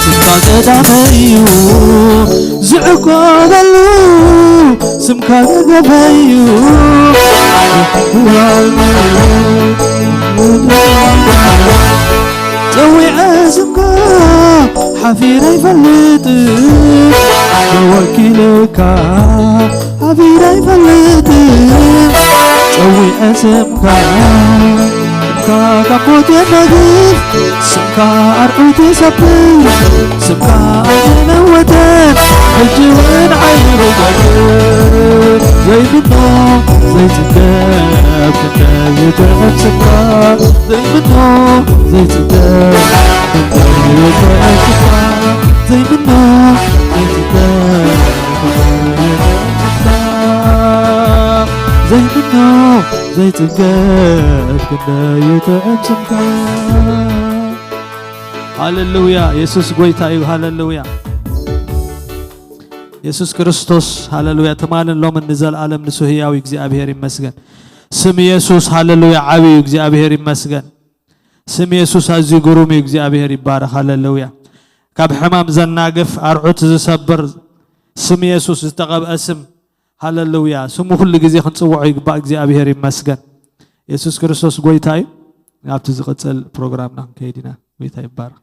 ስምካ ገዳመይ እዩ ዝዕቆበሉ፣ ስምካ ገዳመይ እዩ። ጸዊዐ ስምካ ሓፊረ ኣይፈልጥን፣ ተወኪለካ ሓፊረ ኣይፈልጥን። ጸዊዐ ስምካ፣ ስምካ ካብ ሞት የናግፍ፣ ስምካ ኣርዑት ይሰብር፣ ስምካ ኣይተለወጠን፣ ሕጂ እውን ሓይሉ ይገብር። ዘይምኖ ዘይጽገብ ክንደይ ይጥዕም ስምካ፣ ዘይምኖ ዘይጽገብ ክንደይ ይጥዕም ስምካ፣ ዘይምኖ ዘይጽገብ ክንደይ ይጥዕም ስምካ፣ ዘይምኖ ዘይጽገብ ክንደይ ይጥዕም ስምካ። ሃሌሉያ! የሱስ ጎይታ እዩ። ሃሌሉያ! የሱስ ክርስቶስ፣ ሃሌሉያ! ትማልን ሎምን ንዘለኣለም ንሱ ህያው እዩ። እግዚኣብሔር ይመስገን። ስም የሱስ፣ ሃሌሉያ፣ ዓቢ እዩ። እግዚኣብሔር ይመስገን። ስም የሱስ ኣዝዩ ግሩም እዩ። እግዚኣብሔር ይባረኽ። ሃሌሉያ! ካብ ሕማም ዘናግፍ፣ ኣርዑት ዝሰብር ስም የሱስ ዝተቐብአ ስም። ሃሌሉያ! ስሙ ኩሉ ግዜ ክንጽውዖ ይግባእ። እግዚኣብሔር ይመስገን። የሱስ ክርስቶስ ጎይታ እዩ። ናብቲ ዝቕጽል ፕሮግራምና ክንከይድ ኢና። ጎይታ ይባረኽ።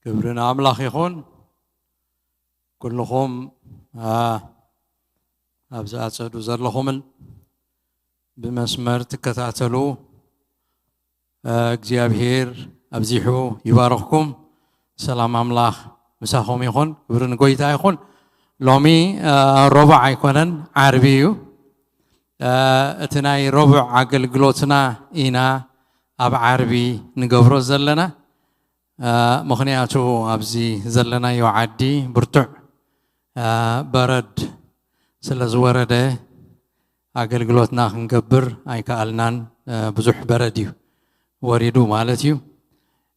ክብሪ ንኣምላኽ ይኹን። ኩልኹም፣ ኣ፣ ኣብዚ ኣጸዱ ዘለኹምን ብመስመር ትከታተሉ፣ ኣ፣ እግዚኣብሔር ኣብዚሑ ይባርኽኩም። ሰላም ኣምላኽ ምሳኹም ይኹን። ክብሪ ንጎይታ ይኹን። ሎሚ፣ ኣ፣ ረቡዕ ኣይኮነን፣ ዓርቢ እዩ። ኣ፣ እቲ ናይ ረቡዕ ኣገልግሎትና ኢና ኣብ ዓርቢ ንገብሮ ዘለና። ኣ፣ ምኽንያቱ ኣብዚ ዘለናዮ ዓዲ ብርቱዕ፣ ኣ፣ በረድ ስለ ዝወረደ ኣገልግሎትና ክንገብር ኣይከኣልናን። ኣ፣ ብዙሕ በረድ እዩ ወሪዱ ማለት እዩ።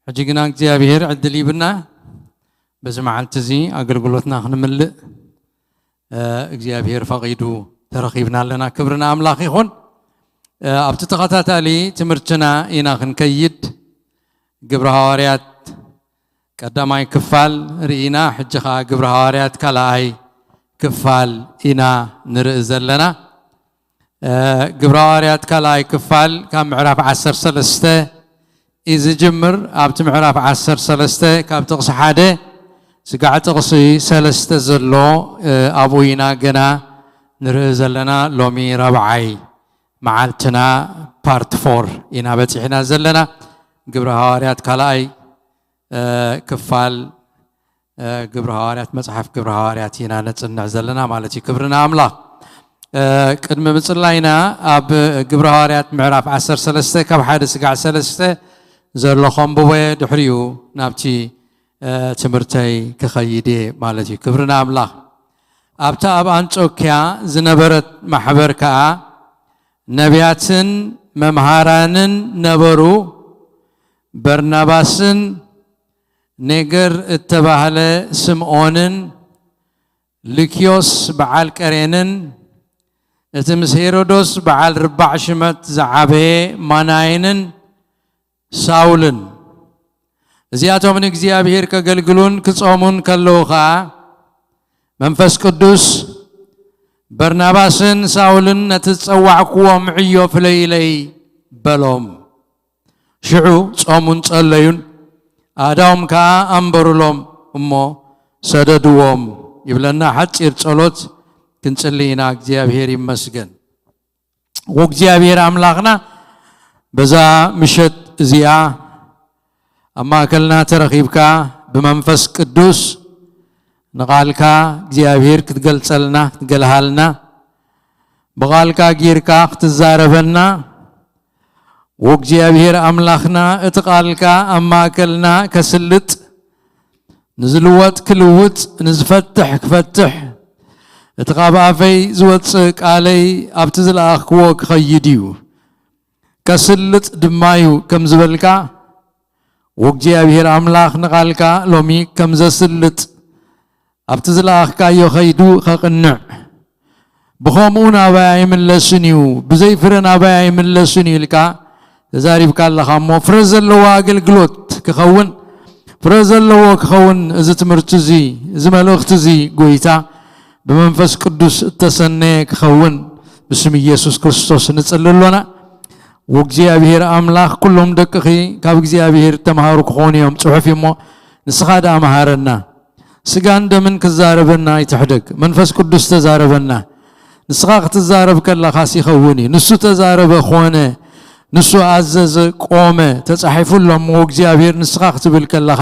ሕጂ ግና እግዚኣብሔር ዕድል ሂብና በዚ መዓልቲ እዚ ኣገልግሎትና ክንምልእ፣ እ፣ እግዚኣብሔር ፈቒዱ ተረኺብና ኣለና። ክብሪ ንኣምላኽ ይኹን። እ፣ ኣብቲ ተኸታታሊ ትምህርትና ኢና ክንከይድ። ግብረ ሃዋርያት ቀዳማይ ክፋል ርኢና፣ ሕጂ ኸኣ ግብረ ሃዋርያት ካልኣይ ክፋል ኢና ንርኢ ዘለና። እ፣ ግብረ ሃዋርያት ካልኣይ ክፋል ካብ ምዕራፍ ዓሰርተ ሰለስተ እዩ ዝጅምር። ኣብቲ ምዕራፍ ዓሰርተ ሰለስተ ካብ ጥቕሲ ሓደ ስጋዕ ጥቕሲ ሰለስተ ዘሎ፣ እ፣ ኣብኡ ኢና ገና ንርኢ ዘለና። ሎሚ ራብዓይ መዓልትና ፓርት ፎር ኢና በጺሕና ዘለና። ግብረ ሃዋርያት ካልኣይ፣ እ፣ ክፋል፣ እ፣ ግብረ ሃዋርያት፣ መጽሓፍ ግብረ ሃዋርያት ኢና ነጽንዕ ዘለና ማለት እዩ። ክብሪ ንኣምላኽ። እ፣ ቅድሚ ምጽላይና ኣብ ግብረ ሃዋርያት ምዕራፍ ዓሰርተ ሰለስተ ካብ ሓደ ስጋዕ ሰለስተ ዘሎ ከንብቦ እየ። ድሕሪኡ ናብቲ፣ እ፣ ትምህርተይ ክኸይድ እየ ማለት እዩ። ክብሪ ንኣምላኽ። ኣብታ ኣብ ኣንጾክያ ዝነበረት ማሕበር ከኣ ነቢያትን መምሃራንን ነበሩ። በርናባስን ኔገር እተባህለ ስምዖንን ሉክዮስ በዓል ቀሬንን እቲ ምስ ሄሮዶስ በዓል ርባዕ ሽመት ዝዓበየ ማናይንን ሳውልን፣ እዚኣቶም ንእግዚኣብሔር ከገልግሉን ክጾሙን ከለዉ ኸኣ፣ መንፈስ ቅዱስ በርናባስን ሳውልን ነቲ ዝጸዋዕክዎም ዕዮ ፍለዩለይ በሎም። ሽዑ ጾሙን ጸለዩን፣ ኣእዳዎም ከኣ ኣንበሩሎም እሞ ሰደድዎም ይብለና። ሓጺር ጸሎት ክንጽሊ ኢና። እግዚኣብሔር ይመስገን። ወእግዚኣብሔር ኣምላኽና፣ በዛ ምሸት እዚኣ ኣብ ማእከልና ተረኺብካ ብመንፈስ ቅዱስ ንቓልካ እግዚኣብሔር ክትገልጸልና፣ ክትገልሃልና፣ ብቓልካ ጌርካ ክትዛረበና፣ ወእግዚኣብሔር ኣምላኽና፣ እቲ ቃልካ ኣብ ማእከልና ከስልጥ፣ ንዝልወጥ ክልውጥ፣ ንዝፈትሕ ክፈትሕ፣ እቲ ካብ ኣፈይ ዝወጽእ ቃለይ ኣብቲ ዝለኣኽክዎ ክኸይድ እዩ። ከስልጥ ድማ እዩ ከም ዝበልካ፣ ወእግዚኣብሔር ኣምላኽ ንቓልካ ሎሚ ከም ዘስልጥ፣ ኣብቲ ዝለኣኽካዮ ኸይዱ ኸቕንዕ፣ ብኸምኡ ናባይ ኣይምለስን እዩ፣ ብዘይ ፍረ ናባይ ኣይምለስን እዩ ኢልካ ተዛሪብካ ኣለኻ እሞ፣ ፍረ ዘለዎ ኣገልግሎት ክኸውን፣ ፍረ ዘለዎ ክኸውን፣ እዚ ትምህርቲ እዚ፣ እዚ መልእኽቲ እዚ፣ ጎይታ፣ ብመንፈስ ቅዱስ እተሰነየ ክኸውን፣ ብስም ኢየሱስ ክርስቶስ ንጽሊ ኣሎና። ወእግዚኣብሔር ኣምላኽ፣ ኩሎም ደቅኺ ካብ እግዚኣብሔር እተምሃሩ ክኾኑ እዮም፣ ጽሑፍ እዩ እሞ፣ ንስኻ ደኣ መሃረና። ስጋን ደምን ክዛረበና ኣይትሕደግ። መንፈስ ቅዱስ ተዛረበና። ንስኻ ክትዛረብ ከለኻስ ይኸውን እዩ። ንሱ ተዛረበ፣ ኾነ። ንሱ ኣዘዘ፣ ቆመ። ተጻሒፉ ኣሎ እሞ፣ እግዚኣብሔር ንስኻ ክትብል ከለኻ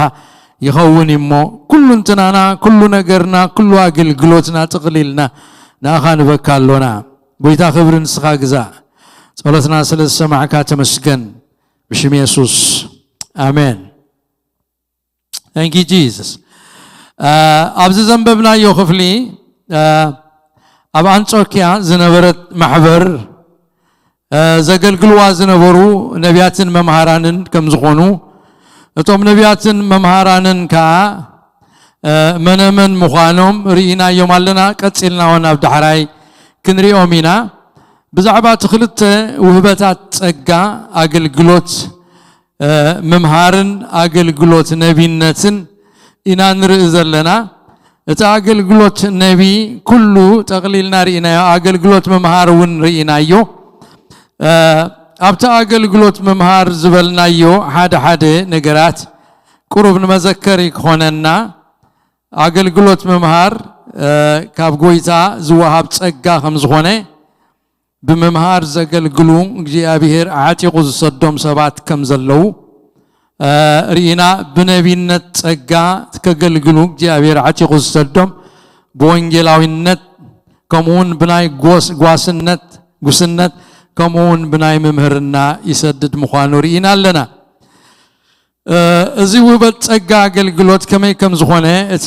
ይኸውን እዩ እሞ፣ ኩሉ እንትናና፣ ኩሉ ነገርና፣ ኩሉ ኣገልግሎትና ጥቕሊልና ንኣኻ ንበካ ኣሎና። ጎይታ ክብሪ ንስኻ ግዛእ። ጸሎትና ስለ ዝሰማዕካ ተመስገን። ብሽም የሱስ። ኣሜን። Thank you, Jesus. እ፣ ኣብዚ ዘንበብናዮ ክፍሊ፣ እ፣ ኣብ ኣንጾክያ ዝነበረት ማሕበር፣ እ፣ ዘገልግልዋ ዝነበሩ ነቢያትን መምሃራንን ከም ዝኾኑ፣ እቶም ነቢያትን መምሃራንን ከኣ፣ እ፣ መነመን ምዃኖም ርኢናዮም ኣለና። ቀጺልና እውን ኣብ ዳሕራይ ክንሪኦም ኢና። ብዛዕባ እቲ ክልተ ውህበታት ጸጋ፣ ኣገልግሎት፣ እ፣ ምምሃርን ኣገልግሎት ነቢነትን ኢና ንርኢ ዘለና። እቲ ኣገልግሎት ነቢ ኩሉ ጠቕሊልና ርኢናዮ፣ ኣገልግሎት ምምሃር እውን ርኢናዮ። እ፣ ኣብቲ ኣገልግሎት ምምሃር ዝበልናዮ ሓደ ሓደ ነገራት ቁሩብ ንመዘከሪ ክኾነና፣ ኣገልግሎት ምምሃር፣ እ፣ ካብ ጎይታ ዝወሃብ ጸጋ ከም ዝኾነ፣ ብምምሃር ዘገልግሉ እግዚኣብሔር ዓጢቑ ዝሰዶም ሰባት ከም ዘለዉ፣ እ፣ ርኢና። ብነቢነት ጸጋ ከገልግሉ እግዚኣብሔር ዓጢቑ ዝሰዶም፣ ብወንጌላዊነት፣ ከምኡውን ብናይ ጎስ-፣ ጓስነት፣ ጉስነት፣ ከምኡውን ብናይ ምምህርና ይሰድድ ምዃኑ ርኢና ኣለና። እ፣ እዚ ውበት ጸጋ ኣገልግሎት ከመይ ከም ዝኾነ፣ እቲ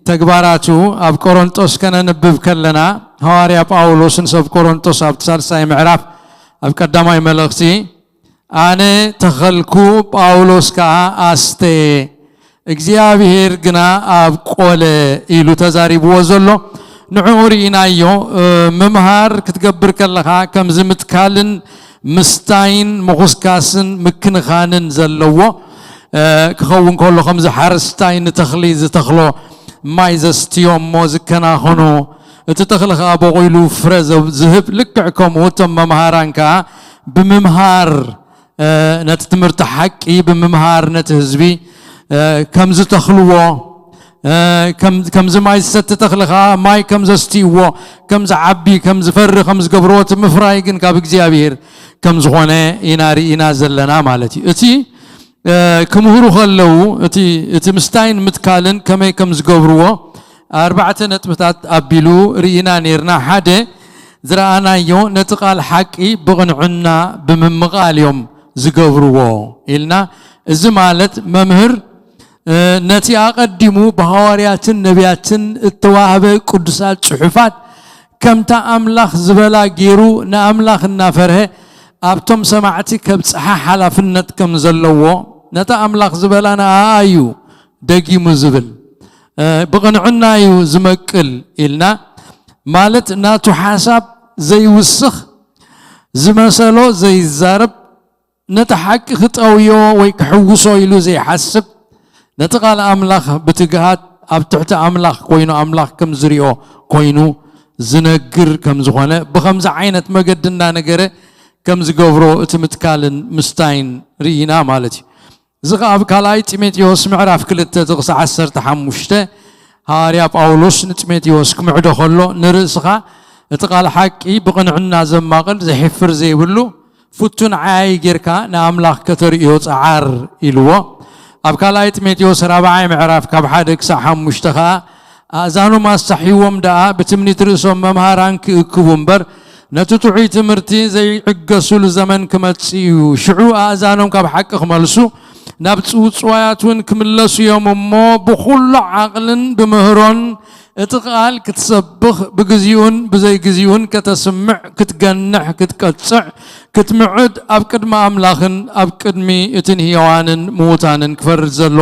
ተግባራቱ ኣብ ቆሮንጦስ ከነንብብ ከለና፣ ሃዋርያ ጳውሎስ ንሰብ ቆሮንጦስ ኣብቲ ሳልሳይ ምዕራፍ ኣብ ቀዳማይ መልእኽቲ፣ "ኣነ ተኸልኩ፣ ጳውሎስ ከኣ ኣስተየ፣ እግዚኣብሔር ግና ኣብቆለ" ኢሉ ተዛሪብዎ ዘሎ፣ ንዕኡ ርኢናዮ። እ፣ ምምሃር ክትገብር ከለኻ ከምዚ ምትካልን ምስታይን ምኹስካስን ምክንኻንን ዘለዎ፣ እ፣ ክኸውን ከሎ፣ ከምዚ ሓረስታይ ንተኽሊ ዝተኽሎ ማይ ዘስትዮ እሞ ዝከናኸኖ፣ እቲ ተኽሊ ኸኣ በቑሉ ፍረ ዘብ-፣ ዝህብ፣ ልክዕ ከምኡ እቶም መምሃራን ከኣ ብምምሃር፣ እ፣ ነቲ ትምህርቲ ሓቂ ብምምሃር ነቲ ህዝቢ፣ እ፣ ከም ዝተኽልዎ፣ እ፣ ከም-፣ ከምዚ ማይ ዝሰቲ ተኽሊ ኸኣ ማይ ከም ዘስትይዎ፣ ከም ዝዓቢ፣ ከም ዝፈሪ፣ ከም ዝገብርዎ፣ እቲ ምፍራይ ግን ካብ እግዚኣብሔር ከም ዝኾነ ኢና ርኢና ዘለና ማለት እዩ። እቲ፣ እ፣ ክምህሩ ከለዉ፣ እቲ፣ እቲ ምስታይን ምትካልን ከመይ ከም ዝገብርዎ ኣርባዕተ ነጥብታት ኣቢሉ ርኢና ኔርና። ሓደ ዝረኣናዮ፣ ነቲ ቃል ሓቂ ብቕንዕና ብምምቓል እዮም ዝገብርዎ ኢልና። እዚ ማለት መምህር፣ እ፣ ነቲ ኣቐዲሙ ብሃዋርያትን ነቢያትን እተዋህበ ቅዱሳት ጽሑፋት ከምታ ኣምላኽ ዝበላ ገይሩ ንኣምላኽ እናፈርሀ ኣብቶም ሰማዕቲ ከብጽሓ ሓላፍነት ከም ዘለዎ፣ ነታ ኣምላኽ ዝበላ ንኣኣ እዩ ደጊሙ ዝብል፣ እ፣ ብቕንዕና እዩ ዝመቅል ኢልና። ማለት ናቱ ሓሳብ ዘይውስኽ፣ ዝመሰሎ ዘይዛረብ፣ ነቲ ሓቂ ክጠውዮ ወይ ክሕውሶ ኢሉ ዘይሓስብ፣ ነቲ ቃል ኣምላኽ ብትግሃት ኣብ ትሕቲ ኣምላኽ ኮይኑ ኣምላኽ ከም ዝሪኦ ኮይኑ ዝነግር ከም ዝኾነ፣ ብኸምዚ ዓይነት መገዲ እናነገረ ከም ዝገብሮ እቲ ምትካልን ምስታይን ርኢና ማለት እዩ። እዚ ኸኣ ኣብ ካልኣይ ጢሞቴዎስ ምዕራፍ ክልተ ጥቕሲ ዓሰርተ ሓሙሽተ፣ ሃዋርያ ጳውሎስ ንጢሞቴዎስ ክምዕዶ ከሎ፣ ንርእስኻ እቲ ቃል ሓቂ ብቕንዕና ዘማቕል፣ ዘሕፍር ዘይብሉ፣ ፍቱን ዓያዪ ጌርካ ንኣምላኽ ከተርእዮ ጸዓር ኢልዎ። ኣብ ካልኣይ ጢሞቴዎስ ራብዓይ ምዕራፍ ካብ ሓደ ክሳዕ ሓሙሽተ ኸኣ፣ ኣእዛኖም ኣስታሕይዎም ደኣ ብትምኒት ርእሶም መምሃራን ክእክቡ እምበር፣ ነቲ ጥዑይ ትምህርቲ ዘይዕገሱሉ ዘመን ክመጽእ እዩ። ሽዑ ኣእዛኖም ካብ ሓቂ ክመልሱ፣ ናብ ጽውጽዋያት እውን ክምለሱ እዮም እሞ፣ ብኹሉ ዓቕልን ብምህሮን እቲ ቃል ክትሰብኽ፣ ብግዚኡን ብዘይግዚኡን ከተስምዕ፣ ክትገንሕ፣ ክትቀጽዕ፣ ክትምዕድ፣ ኣብ ቅድሚ ኣምላኽን ኣብ ቅድሚ እትን ህያዋንን ምዉታንን ክፈርድ ዘሎ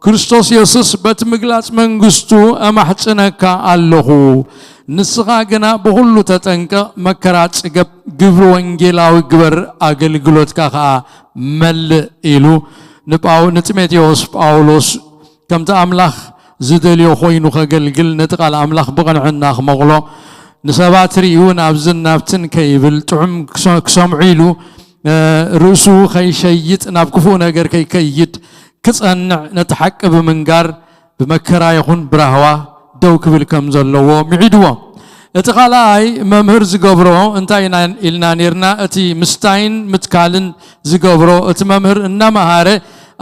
ክርስቶስ የሱስ በቲ ምግላጽ መንግስቱ እማሕጽነካ ኣለኹ። ንስኻ ግና ብኹሉ ተጠንቀቕ፣ መከራ ጽገብ፣ ግብሪ ወንጌላዊ ግበር፣ ኣገልግሎትካ ኸኣ መልእ ኢሉ ንጳው-፣ ንጢሞቴዎስ ጳውሎስ ከምቲ ኣምላኽ ዝደልዮ ኮይኑ ከገልግል፣ ነቲ ቃል ኣምላኽ ብቕንዕና ክመቕሎ፣ ንሰባት ርእዩ ናብዝን ናብትን ከይብል፣ ጥዑም ክሰ-፣ ክሰምዑ ኢሉ፣ እ፣ ርእሱ ከይሸይጥ፣ ናብ ክፉእ ነገር ከይከይድ ክጸንዕ፣ ነቲ ሓቂ ብምንጋር፣ ብመከራ ይኹን ብራህዋ ደው ክብል ከም ዘለዎ ምዒድዎ። እቲ ካልኣይ መምህር ዝገብሮ እንታይ ኢና ኢልና ኔርና? እቲ ምስታይን ምትካልን ዝገብሮ፣ እቲ መምህር እናመሃረ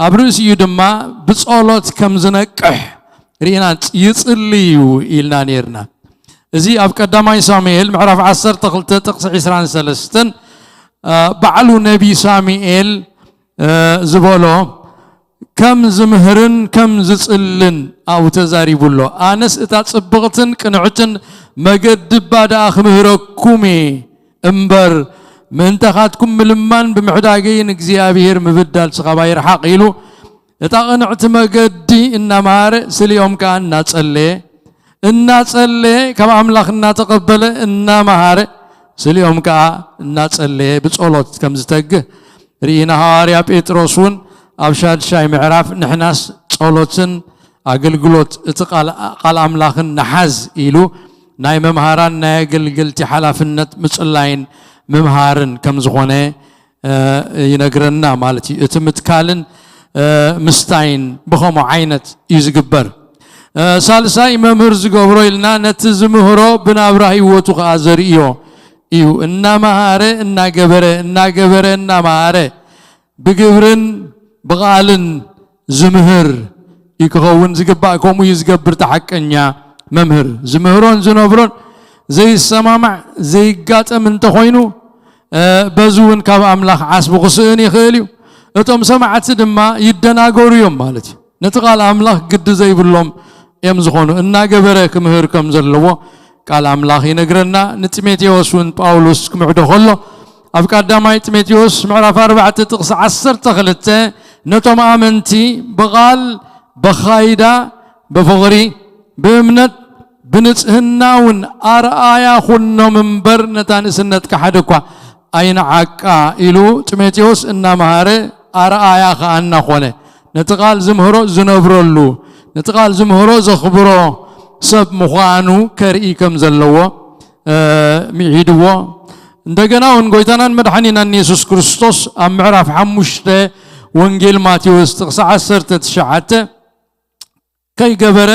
ኣብ ርእሲኡ ድማ ብጸሎት ከም ዝነቅሕ ርኢና፣ ይጽሊ እዩ ኢልና ኔርና። እዚ ኣብ ቀዳማይ ሳሙኤል ምዕራፍ ዓሰርተ ክልተ ጥቕሲ ዕስራን ሰለስተን፣ እ፣ ባዕሉ ነቢ ሳሙኤል፣ እ፣ ዝበሎ ከም ዝምህርን ከም ዝጽልን ኣብኡ ተዛሪቡ ኣሎ። ኣነስ እታ ጽብቕትን ቅንዕትን መገዲ እባ ደኣ ክምህረኩም እየ እምበር፣ ምእንታኻትኩም ምልማን ብምሕዳገይ ንእግዚኣብሔር ምብዳል ስኻባ ይርሓቕ ኢሉ፣ እታ ቅንዕቲ መገዲ እናመሃረ፣ ስሊኦም ከኣ እናጸለየ፣ እናጸለየ፣ ካብ ኣምላኽ እናተቐበለ፣ እናመሃረ፣ ስሊኦም ከኣ እናጸለየ ብጸሎት ከም ዝተግህ ርኢና። ሃዋርያ ጴጥሮስ እውን ኣብ ሻድሻይ ምዕራፍ፣ ንሕናስ ጸሎትን ኣገልግሎት እቲ ቃል፣ ቃል ኣምላኽን ንሓዝ ኢሉ፣ ናይ መምሃራን ናይ ኣገልገልቲ ሓላፍነት ምጽላይን ምምሃርን ከም ዝኾነ፣ እ፣ ይነግረና ማለት እዩ። እቲ ምትካልን፣ ምስታይን ብኸምኡ ዓይነት እዩ ዝግበር። ሳልሳይ መምህር ዝገብሮ ኢልና ነቲ ዝምህሮ ብናብራ ህይወቱ ከኣ ዘርእዮ እዩ። እናመሃረ እናገበረ እናገበረ እናመሃረ ብግብርን ብቓልን ዝምህር እዩ ክኸውን ዝግባእ። ከምኡ እዩ ዝገብር እቲ ሓቀኛ መምህር። ዝምህሮን ዝነብሮን ዘይሰማማዕ ዘይጋጠም እንተኾይኑ በዚ እውን ካብ ኣምላኽ ዓስቡ ክስእን ይኽእል እዩ። እቶም ሰማዕቲ ድማ ይደናገሩ እዮም ማለት እዩ። ነቲ ቃል ኣምላኽ ግዲ ዘይብሎም እዮም ዝኾኑ። እናገበረ ክምህር ከም ዘለዎ ቃል ኣምላኽ ይነግረና። ንጢሞቴዎስ እውን ጳውሎስ ክምዕዶ ከሎ ኣብ ቀዳማይ ጢሞቴዎስ ምዕራፍ ኣርባዕተ ጥቕሲ ዓሰርተ ክልተ ነቶም ኣመንቲ ብቓል ብኻይዳ ብፍቕሪ ብእምነት ብንጽህና እውን ኣርኣያ ኩኖም እምበር ነታ ንእስነትካ ሓደ እኳ ኣይንዓቃ ኢሉ ጢሞቴዎስ እናመሃረ ኣርኣያ ከኣ እናኾነ ነቲ ቃል ዝምህሮ ዝነብረሉ ነቲ ቃል ዝምህሮ ዘኽብሮ ሰብ ምዃኑ ከርኢ ከም ዘለዎ ምዒድዎ። እንደገና እውን ጎይታናን መድሓኒናን የሱስ ክርስቶስ ኣብ ምዕራፍ ሓሙሽተ ወንጌል ማቴዎስ ጥቕሲ ዓሰርተ ትሽዓተ ከይገበረ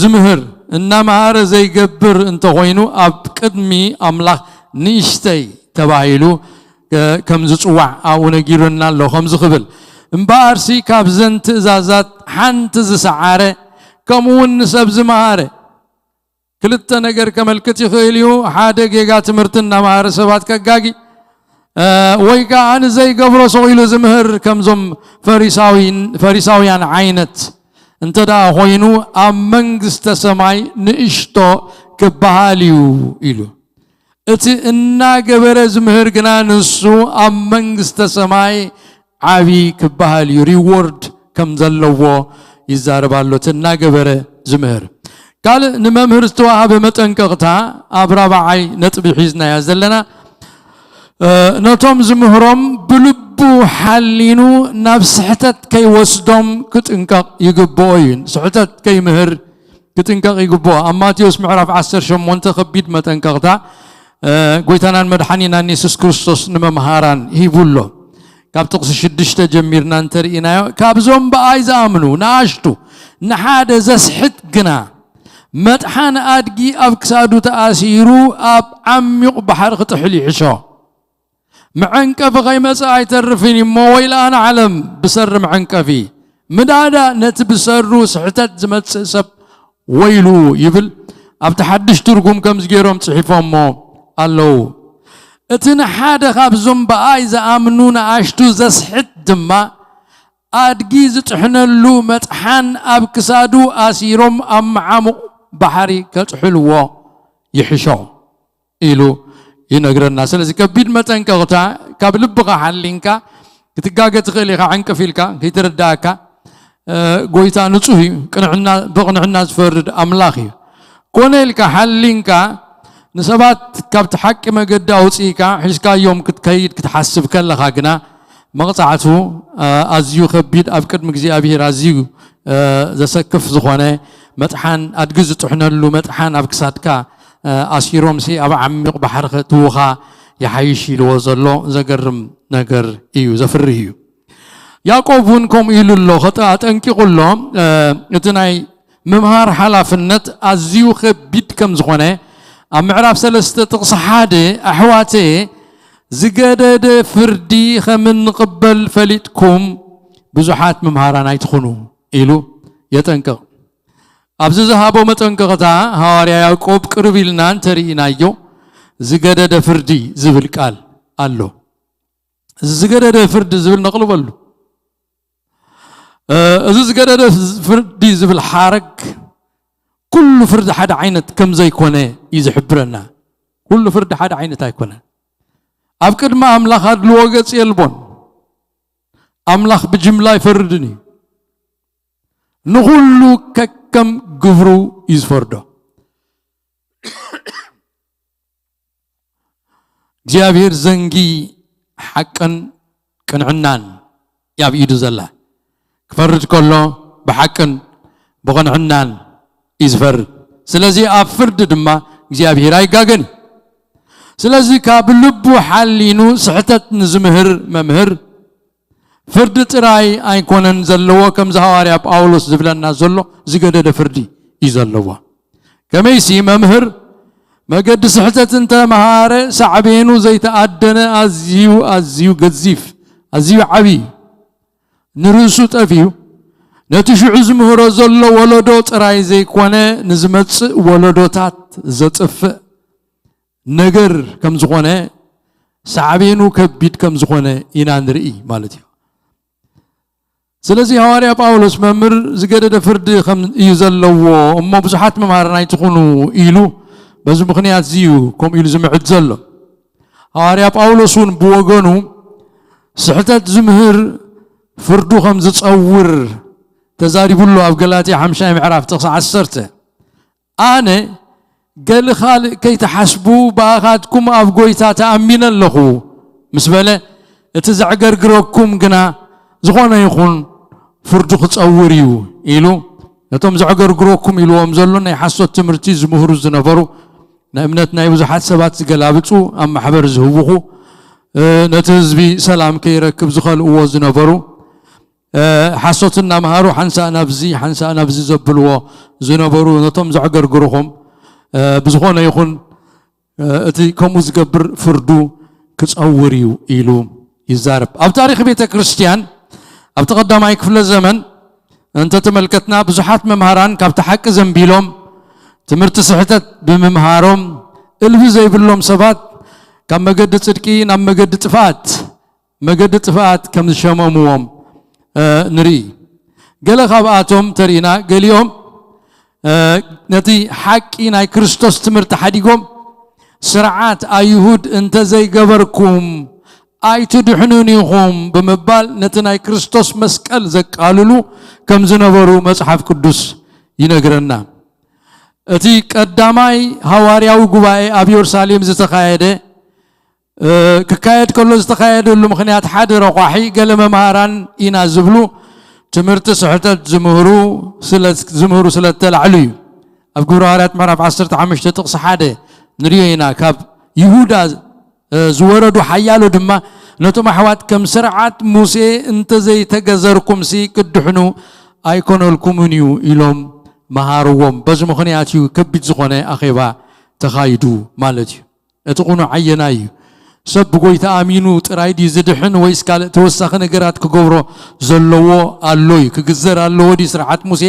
ዝምህር እናመሃረ ዘይገብር እንተኾይኑ ኣብ ቅድሚ ኣምላኽ ንእሽተይ ተባሂሉ ከም ዝፅዋዕ ኣብኡ ነጊሩና ኣሎ። ከምዚ ክብል እምበኣርሲ ካብዘን ትእዛዛት ሓንቲ ዝሰዓረ ከምኡ እውን ንሰብ ዝመሃረ ክልተ ነገር ከመልክት ይኽእል እዩ። ሓደ ጌጋ ትምህርቲ እናመሃረ ሰባት ከጋጊ ወይ ከዓ ንዘይገብሮ ሰቕ ኢሉ ዝምህር ከምዞም ፈሪሳውያን ዓይነት እንተ ደኣ ኮይኑ ኣብ መንግስተ ሰማይ ንእሽቶ ክበሃል እዩ ኢሉ። እቲ እናገበረ ዝምህር ግና ንሱ ኣብ መንግስተ ሰማይ ዓቢ ክበሃል እዩ፣ ሪዎርድ ከም ዘለዎ ይዛረብ ኣሎ። እቲ እናገበረ ዝምህር ካልእ ንመምህር ዝተዋሃበ መጠንቀቕታ ኣብ ራብዓይ ነጥቢ ሒዝናያ ዘለና ነቶም ዝምህሮም ብልቡ ሓሊኑ ናብ ስሕተት ከይወስዶም ክጥንቀቕ ይግብኦ እዩ። ስሕተት ከይምህር ክጥንቀቕ ይግብኦ። ኣብ ማቴዎስ ምዕራፍ ዓሰርተ ሸሞንተ ከቢድ መጠንቀቕታ ጎይታናን መድሓኒናን የሱስ ክርስቶስ ንመምሃራን ሂቡ ኣሎ። ካብ ጥቕሲ ሽዱሽተ ጀሚርና እንተርኢናዮ ካብዞም ብኣይ ዝኣምኑ ንኣሽቱ ንሓደ ዘስሕት ግና መጥሓን ኣድጊ ኣብ ክሳዱ ተኣሲሩ ኣብ ዓሚቕ ባሕሪ ክጥሕል ይሕሾ። መዐንቀፊ ከይመጽእ ኣይተርፍን እሞ ወይልኣ ንዓለም ብሰሪ መዐንቀፊ ምዳዳ ነቲ ብሰሩ ስሕተት ዝመጽእ ሰብ ወይሉ ይብል ኣብቲ ሓድሽ ትርጉም ከምዚ ገይሮም ጽሒፎሞ ኣለዉ። እቲ ንሓደ ካብዞም ብኣይ ዝኣምኑ ንኣሽቱ ዘስሕት ድማ ኣድጊ ዝጥሕነሉ መጥሓን ኣብ ክሳዱ ኣሲሮም ኣብ መዓሙቕ ባሕሪ ከጥሕልዎ ይሕሾ ኢሉ ይነግረና። ስለዚ ከቢድ መጠንቀቕታ ካብ ልብኻ ሓሊንካ ክትጋገ ትኽእል ኢኻ። ዕንቅፍ ኢልካ ከይተረዳእካ ጎይታ ንጹህ እዩ። ቅንዕና ብቕንዕና ዝፈርድ ኣምላኽ እዩ። ኮነ ኢልካ ሓሊንካ ንሰባት ካብቲ ሓቂ መገዲ ኣውፅኢካ ሒዝካዮም ክትከይድ ክትሓስብ ከለኻ ግና መቕፃዕቱ ኣዝዩ ከቢድ ኣብ ቅድሚ እግዚኣብሔር ኣዝዩ ዘሰክፍ ዝኾነ መጥሓን ኣድጊ ዝጥሕነሉ መጥሓን ኣብ ክሳድካ ኣሲሮምሲ ኣብ ዓሚቕ ባሕሪ ከእትዉኻ ይሓይሽ ኢልዎ ዘሎ ዘገርም ነገር እዩ፣ ዘፍርህ እዩ። ያዕቆብ እውን ከምኡ ኢሉ ኣሎ፣ ኣጠንቂቑ ኣሎ። እቲ ናይ ምምሃር ሓላፍነት ኣዝዩ ከቢድ ከም ዝኾነ ኣብ ምዕራፍ ሰለስተ ጥቕሲ ሓደ ኣሕዋተ ዝገደደ ፍርዲ ከም እንቕበል ፈሊጥኩም ብዙሓት ምምሃራን ኣይትኹኑ ኢሉ የጠንቅቕ። ኣብዚ ዝሃቦ መጠንቀቕታ ሃዋርያ ያዕቆብ ቅርብ ኢልና እንተርኢናዮ ዝገደደ ፍርዲ ዝብል ቃል ኣሎ። እዚ ዝገደደ ፍርዲ ዝብል ነቕልበሉ። እዚ ዝገደደ ፍርዲ ዝብል ሓረግ ኩሉ ፍርዲ ሓደ ዓይነት ከም ዘይኮነ እዩ ዝሕብረና። ኩሉ ፍርዲ ሓደ ዓይነት ኣይኮነን። ኣብ ቅድሚ ኣምላኽ ኣድልዎ ገጽ የልቦን። ኣምላኽ ብጅምላ ኣይፈርድን እዩ። ንኹሉ ከከም ግብሩ እዩ ዝፈርዶ። እግዚኣብሔር ዘንጊ ሓቅን ቅንዕናን ኣብ ኢዱ ዘላ። ክፈርድ ከሎ ብሓቅን ብቕንዕናን እዩ ዝፈርድ። ስለዚ ኣብ ፍርዲ ድማ እግዚኣብሔር ኣይጋገን እዩ። ስለዚ ካብ ልቡ ሓሊኑ ስሕተት ንዝምህር መምህር ፍርዲ ጥራይ ኣይኮነን ዘለዎ፣ ከምዚ ሃዋርያ ጳውሎስ ዝብለና ዘሎ ዝገደደ ፍርዲ እዩ ዘለዎ። ከመይሲ መምህር መገዲ ስሕተት እንተመሃረ ሳዕቤኑ ዘይተኣደነ ኣዝዩ ኣዝዩ ገዚፍ ኣዝዩ ዓብዪ እዩ። ንርእሱ ጠፊኡ ነቲ ሽዑ ዝምህሮ ዘሎ ወለዶ ጥራይ ዘይኮነ ንዝመጽእ ወለዶታት ዘጥፍእ ነገር ከም ዝኾነ ሳዕቤኑ ከቢድ ከም ዝኾነ ኢና ንርኢ ማለት እዩ። ስለዚ ሃዋርያ ጳውሎስ መምህር ዝገደደ ፍርዲ ከም እዩ ዘለዎ እሞ ብዙሓት መምሃራን ኣይትኹኑ ኢሉ በዚ ምኽንያት እዚ እዩ ከምኡ ኢሉ ዝምዕድ ዘሎ። ሃዋርያ ጳውሎስ እውን ብወገኑ ስሕተት ዝምህር ፍርዱ ከም ዝጸውር ተዛሪቡ ኣሎ። ኣብ ገላትያ ሓምሻይ ምዕራፍ ጥቕሲ ዓሰርተ ኣነ ገሊ ካልእ ከይትሓስቡ ብኣኻትኩም ኣብ ጎይታ ተኣሚነ ኣለኹ ምስ በለ እቲ ዘዕገርግረኩም ግና ዝኾነ ይኹን ፍርዱ ክጸውር እዩ ኢሉ ነቶም ዘዕገርግረኩም ኢልዎም ዘሎ ናይ ሓሶት ትምህርቲ ዝምህሩ ዝነበሩ ንእምነት ናይ ብዙሓት ሰባት ዝገላብጡ ኣብ ማሕበር ዝህውኹ ነቲ ህዝቢ ሰላም ከይረክብ ዝኸልእዎ ዝነበሩ ሓሶት እናምሃሩ ሓንሳእ ናብዚ ሓንሳእ ናብዚ ዘብልዎ ዝነበሩ ነቶም ዘዕገርግርኹም ብዝኾነ ይኹን እቲ ከምኡ ዝገብር ፍርዱ ክጸውር እዩ ኢሉ ይዛረብ። ኣብ ታሪኽ ቤተ ክርስቲያን ኣብቲ ቀዳማይ ክፍለ ዘመን እንተተመልከትና ብዙሓት መምሃራን ካብቲ ሓቂ ዘንቢሎም ትምህርቲ ስሕተት ብምምሃሮም እልቢ ዘይብሎም ሰባት ካብ መገዲ ጽድቂ ናብ መገዲ ጥፍኣት መገዲ ጥፍኣት ከም ዝሸመምዎም ንርኢ። ገለ ካብኣቶም ተሪእና ገሊኦም ነቲ ሓቂ ናይ ክርስቶስ ትምህርቲ ሓዲጎም ስርዓት ኣይሁድ እንተዘይገበርኩም ኣይትድሕኑን ኢኹም ብምባል ነቲ ናይ ክርስቶስ መስቀል ዘቃልሉ ከም ዝነበሩ መጽሓፍ ቅዱስ ይነግረና። እቲ ቀዳማይ ሃዋርያዊ ጉባኤ ኣብ የሩሳሌም ዝተኻየደ ክካየድ ከሎ ዝተኻየደሉ ምኽንያት ሓደ ረቋሒ ገለ መምሃራን ኢና ዝብሉ ትምህርቲ ስሕተት ዝምህሩ ስለተላዕሉ እዩ። ኣብ ግብረ ሃዋርያት ምዕራፍ ዓሰርተ ሓሙሽተ ጥቕሲ ሓደ ንሪኦ ኢና። ካብ ይሁዳ ዝወረዱ ሓያሎ ድማ ነቶም ኣሕዋት ከም ስርዓት ሙሴ እንተዘይተገዘርኩምሲ ክትድሕኑ ኣይኮነልኩምን እዩ ኢሎም መሃርዎም። በዚ ምኽንያት እዩ ከቢድ ዝኾነ ኣኼባ ተኻይዱ ማለት እዩ። እቲ ቕኑዕ ኣየናይ እዩ? ሰብ ብጎይታ ኣሚኑ ጥራይ ድዩ ዝድሕን ወይስ ካልእ ተወሳኺ ነገራት ክገብሮ ዘለዎ ኣሎ እዩ? ክግዘር ኣለዎ ድዩ? ስርዓት ሙሴ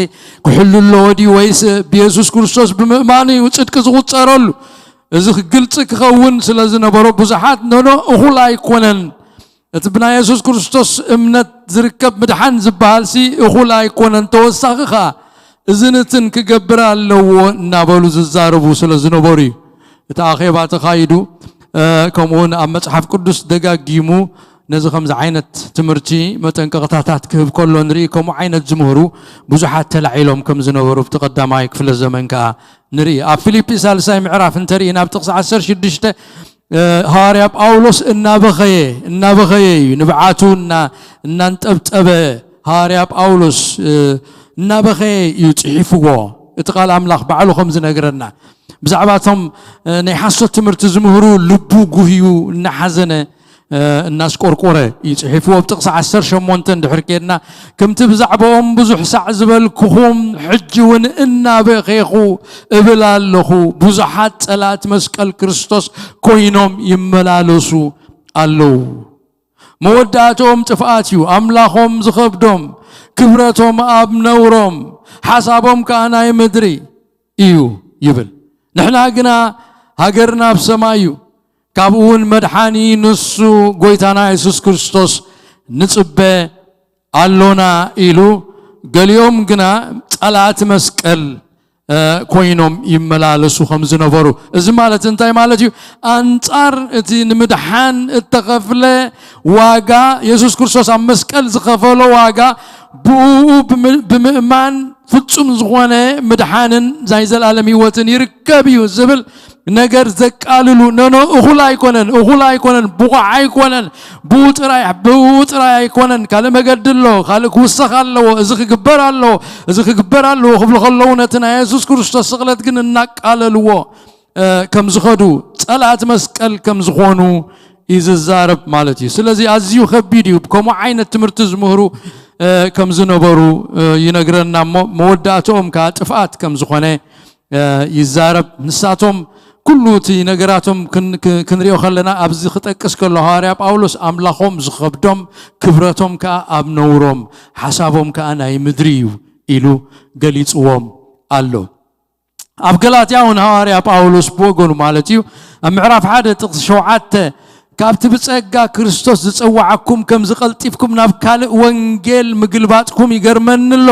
ክሕሉ ኣለዎ ድዩ? ወይስ ብየሱስ ክርስቶስ ብምእማኑ እዩ ጽድቂ ዝቑጸረሉ? እዚ ግልጺ ክኸውን ስለ ዝነበሮ ብዙሓት ኖኖ እኹል ኣይኮነን እቲ ብናይ የሱስ ክርስቶስ እምነት ዝርከብ ምድሓን ዝበሃልሲ እኹል ኣይኮነን፣ ተወሳኺ ኸኣ እዚ ንትን ክገብር ኣለዎ እናበሉ ዝዛረቡ ስለ ዝነበሩ እዩ እቲ ኣኼባ ተኻይዱ። ከምኡውን ኣብ መጽሓፍ ቅዱስ ደጋጊሙ ነዚ ከምዚ ዓይነት ትምህርቲ መጠንቀቕታታት ክህብ ከሎ ንርኢ። ከምኡ ዓይነት ዝምህሩ ብዙሓት ተላዒሎም ከም ዝነበሩ ኣብቲ ቀዳማይ ክፍለ ዘመን ከኣ ንርኢ። ኣብ ፊልጲ ሳልሳይ ምዕራፍ እንተርኢና ኣብ ጥቕሲ ዓሰርተ ሽዱሽተ ሃዋርያ ጳውሎስ እናበኸየ እናበኸየ እዩ ንብዓቱ እናንጠብጠበ ሃዋርያ ጳውሎስ እናበኸየ እዩ ጽሒፍዎ። እቲ ቃል ኣምላኽ ባዕሉ ከም ዝነግረና ብዛዕባ እቶም ናይ ሓሶት ትምህርቲ ዝምህሩ ልቡ ጉህዩ እናሓዘነ እናስቆርቆረ እዩ ጽሒፍዎ። ኣብ ጥቕሲ ዓሰርተ ሸሞንተ እንድሕር ኬድና ከምቲ ብዛዕባኦም ብዙሕ ሳዕ ዝበልኩኹም ሕጂ እውን እናበኸኹ እብል ኣለኹ፣ ብዙሓት ጸላእቲ መስቀል ክርስቶስ ኮይኖም ይመላለሱ ኣለዉ። መወዳእትኦም ጥፍኣት እዩ። ኣምላኾም ዝኸብዶም፣ ክብረቶም ኣብ ነውሮም፣ ሓሳቦም ከኣ ናይ ምድሪ እዩ ይብል። ንሕና ግና ሃገርና ኣብ ሰማይ እዩ። ካብኡ እውን መድሓኒ ንሱ ጎይታና የሱስ ክርስቶስ ንጽበ ኣሎና ኢሉ ገሊኦም ግና ጸላእቲ መስቀል ኮይኖም ይመላለሱ ከም ዝነበሩ። እዚ ማለት እንታይ ማለት እዩ? ኣንጻር እቲ ንምድሓን እተኸፍለ ዋጋ የሱስ ክርስቶስ ኣብ መስቀል ዝኸፈሎ ዋጋ ብኡ ብምእማን ፍጹም ዝኾነ ምድሓንን ናይ ዘላለም ህይወትን ይርከብ እዩ ዝብል ነገር ዘቃልሉ ነኖ እኹል ኣይኮነን እኹል ኣይኮነን ብቑዕ ኣይኮነን ብኡ ጥራይ ብኡ ጥራይ ኣይኮነን ካልእ መገዲ ኣሎ ካልእ ክውሰኽ ኣለዎ እዚ ክግበር ኣለዎ እዚ ክግበር ኣለዎ ክብሉ ከለዉ ነቲ ናይ የሱስ ክርስቶስ ስቕለት ግን እናቃለልዎ ከም ዝኸዱ ጸላእቲ መስቀል ከም ዝኾኑ እዩ ዝዛረብ ማለት እዩ። ስለዚ ኣዝዩ ከቢድ እዩ። ከምኡ ዓይነት ትምህርቲ ዝምህሩ ከም ዝነበሩ ይነግረና እሞ፣ መወዳእትኦም ከዓ ጥፍኣት ከም ዝኾነ ይዛረብ። ንሳቶም ኩሉ እቲ ነገራቶም ክንሪኦ ከለና፣ ኣብዚ ክጠቅስ ከሎ ሃዋርያ ጳውሎስ ኣምላኾም ዝኸብዶም፣ ክብረቶም ከዓ ኣብ ነውሮም፣ ሓሳቦም ከዓ ናይ ምድሪ እዩ ኢሉ ገሊፅዎም ኣሎ። ኣብ ገላትያ እውን ሃዋርያ ጳውሎስ ብወገኑ ማለት እዩ፣ ኣብ ምዕራፍ ሓደ ጥቕሲ ሸውዓተ፣ ካብቲ ብጸጋ ክርስቶስ ዝጸዋዓኩም ከምዚ ቀልጢፍኩም ናብ ካልእ ወንጌል ምግልባጥኩም ይገርመኒ ኣሎ።